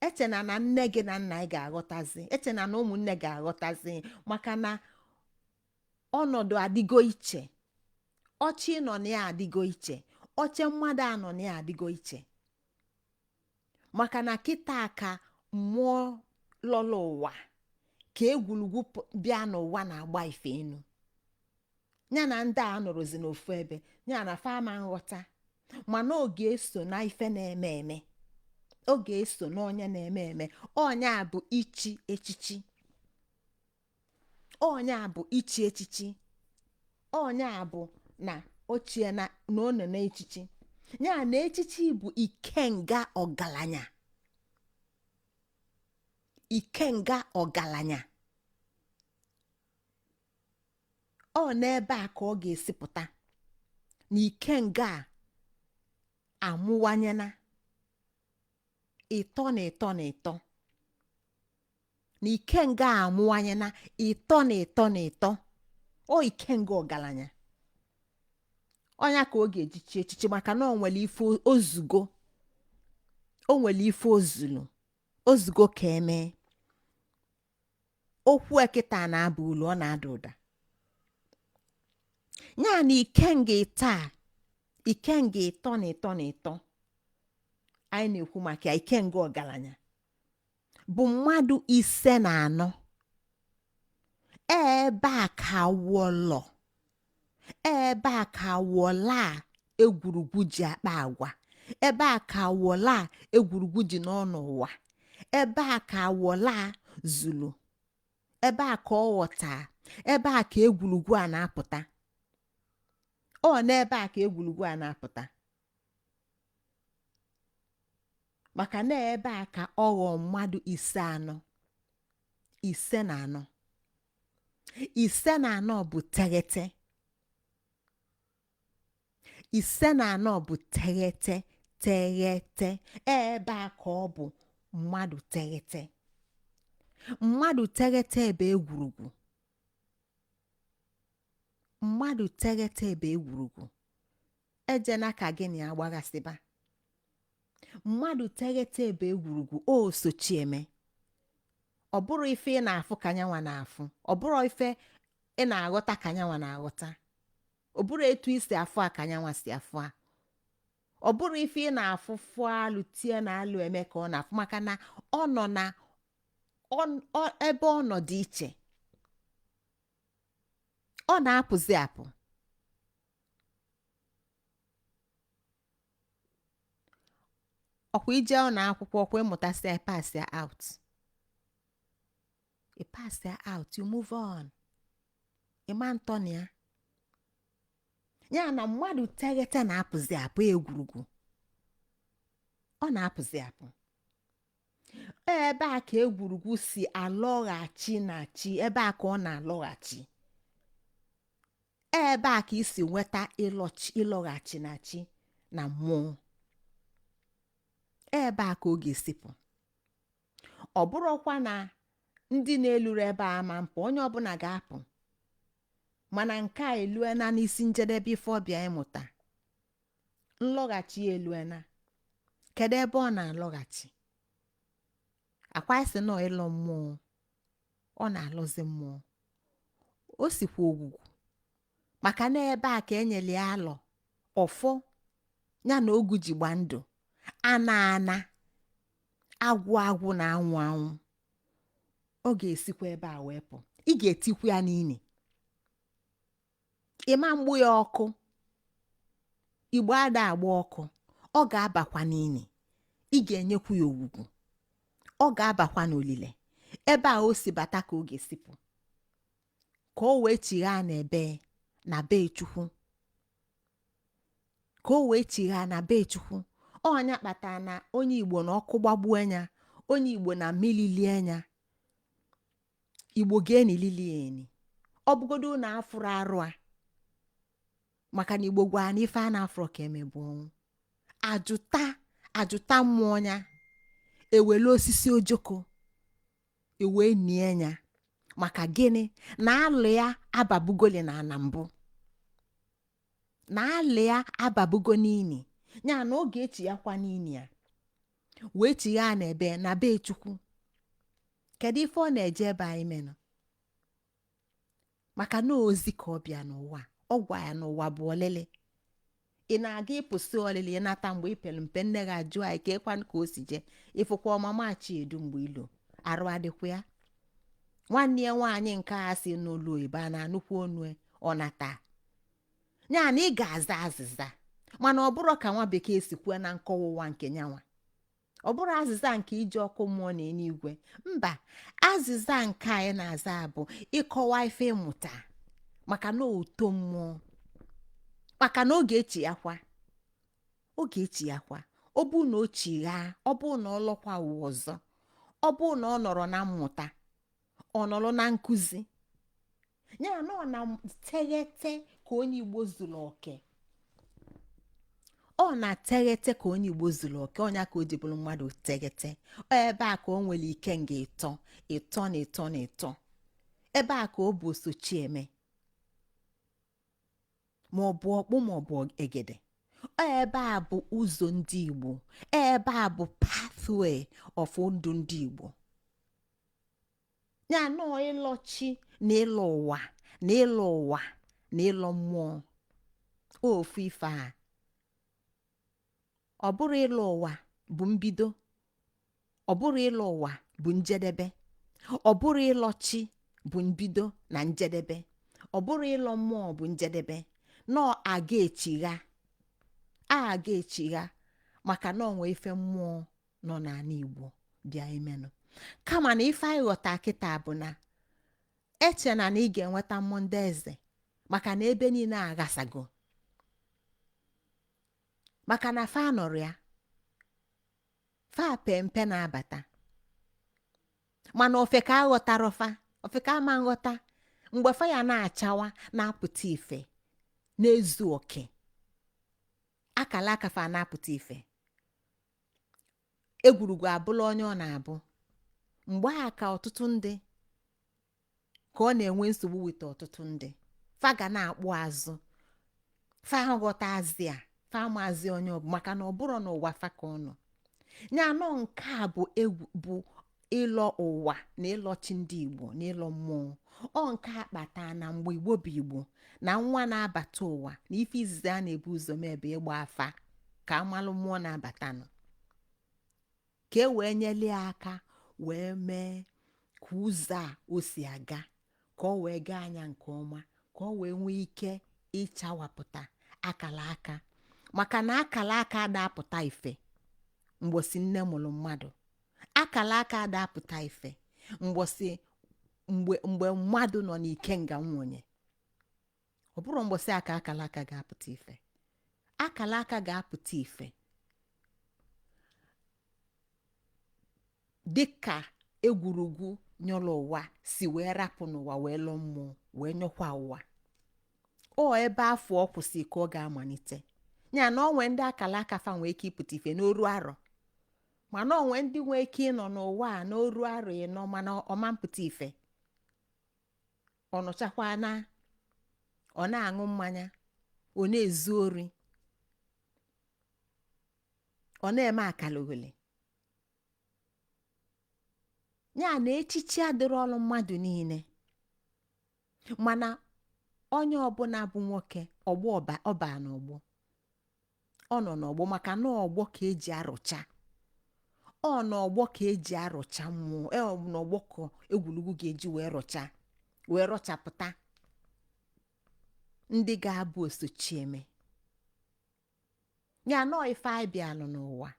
echena na nne gị na nna gị ga-aghọtazi, echena na ụmụnne ga-aghọtazi, maka na ọnọdụ adịgo iche. Oche ị nọ na ya adịgo iche, oche mmadụ anọ na ya adịgo iche, maka na kịta ka mmụọ lọlọ ụwa, ka egwurugwu bịa n'ụwa na-agba ife enu. Ya na ndị a nọrọzi n'ofu ebe, ya na fa ama nghọta. Mana ọ ga-eso na ife na-eme eme, ọ ga-eso na onye na-eme eme. Onye a bụ ichi echichi, onye a bụ ichi echichi, onye a bụ na ochie na na ọ nọ n'echichi. Ya na echichi bụ ikenga ọgaranya, ikenga ọgaranya. Ọ n'ebe a ka ọ ga-esi pụta na ikenga a amụwanyena ịtọ na ịtọ na ịtọ, na ikenga a amụwanyena ịtọ na ịtọ na ịtọ. O ikenga ọgaranya, ọnya ka ọ ga-eji chi echichi, maka na o nwere ife ozugo, o nwere ife ozulu ozugo ka emee. Okwu ekịta na-aba ulu, ọ na-ada ụda. Ya na ikenga ịtọ a, ikenga ịtọ na ịtọ na ịtọ anyị na-ekwu maka ya, ikenga ọgaranya bụ mmadụ 54. Ebe a ka wọlọ, ebe a ka wọla egwurugwu ji akpa agwa, ebe a ka wọla egwurugwu ji nọ n'ụwa, ebe a ka wọla zulu, ebe a ka ọ ghọta, ebe a ka egwurugwu a na-apụta. Ọ n'ebe a ka egwurugwu a na-apụta, maka na ebe a ka ọ ghọọ mmadụ ise anọ, 54. 54 bụ teghete, 54 bụ teghete, teghete. Ebe a ka ọ bụ mmadụ teghete, mmadụ teghete bụ egwurugwu, mmadụ teghete bụ egwurugwu. Ejena ka gị na ya gbaghasịba. Mmadụ teghete bụ egwurugwu. O sochi eme. Ọ bụrụ ife ị na-afụ ka nyanwa na-afụ, ọ bụrụ ife ị na-aghọta ka nyanwa na-aghọta, ọ bụrụ etu i si afụ a ka nyanwa si afụ a. Ọ bụrụ ife ị na-afụ fụ alụ tie na alụ eme ka ọ na-afụ, maka na ọ nọ na ebe ọ nọ dị iche. Ọ na-apụzi apụ. Ọkwa ije ọ na akwụkwọ, ọkwa ịmụtasịa, pass ya out, ị pass ya out, you move on. Ịma ntọna ya ya na mmadụ teghete na-apụzi apụ. Egwurugwu ọ na-apụzi apụ. Ebe a ka egwurugwu si alọghachi na chi, ebe a ka ọ na-alọghachi, ebe a ka isi nweta ịlọghachi na chi na mmụọ. Ebe a ka ọ ga-esipụ. Ọ bụrụkwa na ndị na-eluru ebe a ama mpụ, onye ọbụla ga-apụ, mana nke a eluena n'isi njedebe. Ife ọbịa ịmụta nlọghachi ya eluena. Kedu ebe ọ na-alọghachi? Akwa sị nọ ịlọ mmụọ, ọ na-alọzi mmụọ. O sikwa ogwugwu, maka na ebe a ka enyere ya alọ ọfọ ya na ogu ji gba ndụ ana ana agwụ agwụ na anwụ anwụ. Ọ ga-esikwa ebe a wee pụ. Ị ga-etikwu ya n'ini, ịma mgbu ya ọkụ. Igbo ada agba ọkụ. Ọ ga-abakwa n'ini, ị ga-enyekwu ya ogwugwu, ọ ga-abakwa n'olile. Ebe a o si bata ka ọ ga-esipụ, ka o wee chighaa n'ebe na be Chukwu, ka o wee chighaa na be Chukwu. Ọnya kpatara na onye Igbo na ọkụ gbagbuo anya, onye Igbo na mmiri lie anya, Igbo ga-enilili ya eni. Ọ bụgodo na afụrụ arụ a, maka na Igbo gwara na ife a na-afụrụ ka emebu ọnwụ. Ajụta ajụta mmụọ ya, ewele osisi ojoko ewee nie ya. Maka gịnị? Na alụ ya ababugoli na ana mbụ, na alụ ya ababugo n'ini ya, na ọ ga-echi ya kwa n'ini ya wee chighaa na ebe na be Chukwu. Kedu ife ọ na-eje ebe anyị menụ? Maka na ozi ka ọ bịa n'ụwa. Ọ gwa ya n'ụwa bụ ọlịlị. Ị na-aga ịpụsị ọlịlị, ịnata mgbe ị pere mpe, nne gị ajụ anyị ka ekwanụ ka o si jee. Ịfụkwa ọmama Chiedu mgbe ilo arụ adịkwa ya, nwanne ya nwaanyị nke a si n'ụlọ oyibo a na-anụkwu onu ọ nata ya, na ị ga-aza azịza. Mana ọ bụrụ ka nwa bekee si kwuo na nkọwa ụwa nke nyanwa, ọ bụrụ azịza nke iji ọkụ mmụọ na eluigwe, mba. Azịza nke anyị na-aza bụ ịkọwa ife ịmụta, maka na uto mmụọ, maka na oge echi ya kwa, oge echi ya kwa. Ọ bụ na o chighaa, ọ bụ na ọ lọkwa ụwa ọzọ, ọ bụ na ọ nọrọ na mmụta, ọ nọrọ na nkụzi ya, na ọ na teghete ka onye Igbo zuru oke. Ọ na teghete ka onye Igbo zuru oke. Ọnya ka o ji bụrụ mmadụ teghete. Ebe a ka o nwere ike nga ịtọ ịtọ na ịtọ na ịtọ. Ebe a ka ọ bụ osochi eme, ma ọ bụ ọkpụ, ma ọ bụ egede. Ebe a bụ ụzọ ndị Igbo, ebe a bụ pathway of ndụ ndị Igbo ya, nọọ ịlọchi na ịlọ ụwa na ịlọ ụwa na ịlọ mmụọ ofu ife a. Ọ bụrụ ịlọ ụwa bụ mbido, ọ bụrụ ịlọ ụwa bụ njedebe, ọ bụrụ ịlọchi bụ mbido na njedebe, ọ bụrụ ịlọ mmụọ bụ njedebe. Nọọ aga echigha, aga echigha, maka na onwe ife mmụọ nọ n'ala Igbo bịa imenụ. Kama na ife anyị ghọta kịta bụ na echena na ị ga-enweta mmụọ ndị eze, maka na ebe niile aghasago, maka na fa nọrọ ya, fa pempe na-abata. Mana ofe ka aghọtara fa, ofe ka ama nghọta mgbe fa ya na-achawa, na-apụta ife na-ezu oke, akala aka fa na-apụta ife. Egwurugwu abụla onye ọ na-abụ mgbe a ka ọtụtụ ndị ka ọ na-enwe nsogbu weta. Ọtụtụ ndị fa ga na-akpụ azụ, fa ghọta azị a, fa amazi onye ọ bụ, maka na ọ bụrụ n'ụwa fa ka ọ nọ ya anọ. Nke a bụ egwu, bụ ịlọ ụwa na ịlọchi ndị Igbo na ịlọ mmụọ. Ọ nke a kpata na mgbe Igbo bụ Igbo, na nwa na-abata ụwa, na ife izizi a na-ebu ụzọ mee bụ ịgba afa. Ka amalụ mmụọ na-abatanụ, ka e wee nyeli ya aka wee mee ka ụzọ a o si aga, ka ọ wee gaa anya nke ọma, ka ọ wee nwee ike ịchawapụta akala aka, maka na akala aka ada-apụta ife mgbosi nne mụrụ mmadụ. Akala aka ada-apụta ife mgbosi mgbe mmadụ nọ n'ikenga nwunye. Ọ bụrụ mgbosi aka akala aka ga-apụta ife. Akala aka ga-apụta ife dịka egwurugwu nyọrọ ụwa si wee rapụ n'ụwa wee lụọ mmụọ wee nyọkwa ụwa. Ọ ebe afụ ọ kwụsị ka ọ ga-amalite ya. Na onwe ndị akala aka fa nwee ike ịpụta ife n'oru arọ, mana onwe ndị nwee ike ịnọ n'ụwa a n'oru arọ 40, mana ọma mpụta ife. Ọ nọchakwa na ọ na-aṅụ mmanya, ọ na-ezu ori, ọ na-eme akaloghole. Ya na echichi adịrọ ọrụ mmadụ niile, mana onye ọbụla bụ nwoke ọgbọ ọba n'ọgbọ, ọ nọ n'ọgbọ, maka na ọgbọ ka eji arụcha, ọ n'ọgbọ ka eji arụcha mmụọ, ọ n'ọgbọ ka egwurugwu ga-eji wee rụcha, wee rọchapụta ndị ga-abụ osochieme ya. Nọọ ife anyị bịalụ n'ụwa,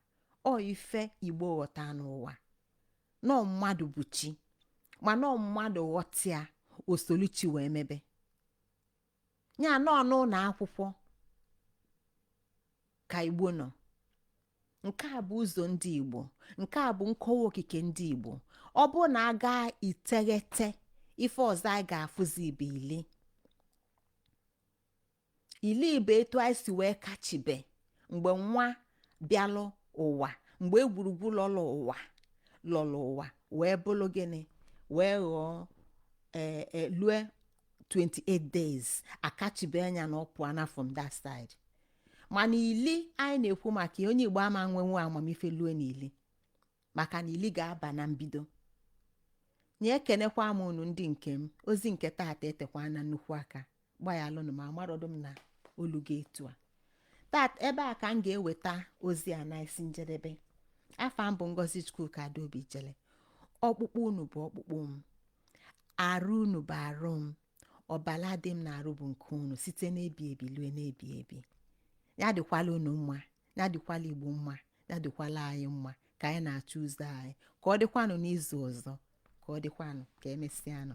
ọ ife Igbo ghọta n'ụwa, nọọ mmadụ bụ chi, ma nọọ mmadụ ghọtịa osoluchi wee mebe ya. Nọọ n'ụlọ akwụkwọ ka Igbo nọ. Nke a bụ ụzọ ndị Igbo, nke a bụ nkọwa okike ndị Igbo. Ọ bụ na a gaa iteghete, ife ọzọ anyị ga-afụzi bụ ili. Ili bụ etu anyị si wee kachibe mgbe nwa bịalụ ụwa, mgbe egwurugwu lọlụ ụwa, lọlụ ụwa wee bụrụ gịnị, wee ghọọ ee lue 28 days, akachibe anya na ọ pụọ na from that side. Mana ili anyị na-ekwu maka ya, onye Igbo ama nwenwu amamife lue n'ili, maka na ili ga-aba na mbido. Nye ekenekwa m unu ndị nke m. Ozi nke taata etekwa na nnukwu aka gbanyalụnụ ma amarọdụ m na olu gị etu a. Taata ebe a ka m ga-eweta ozi a na isi njedebe. Afa m bụ Ngozi Chukwuka Adaobi Jele. Ọkpụkpụ unu bụ ọkpụkpụ m, arụ unu bụ arụ m, ọbala dị m na-arụ bụ nke unu, site n'ebi ebi lue n'ebi ebi. Ya dịkwala unu mma, ya dịkwala Igbo mma, ya dịkwala anyị mma ka anyị na-achọ ụzọ anyị. Ka ọ dịkwanụ n'izu ọzọ, ka ọ dịkwanụ, ka emesịanụ.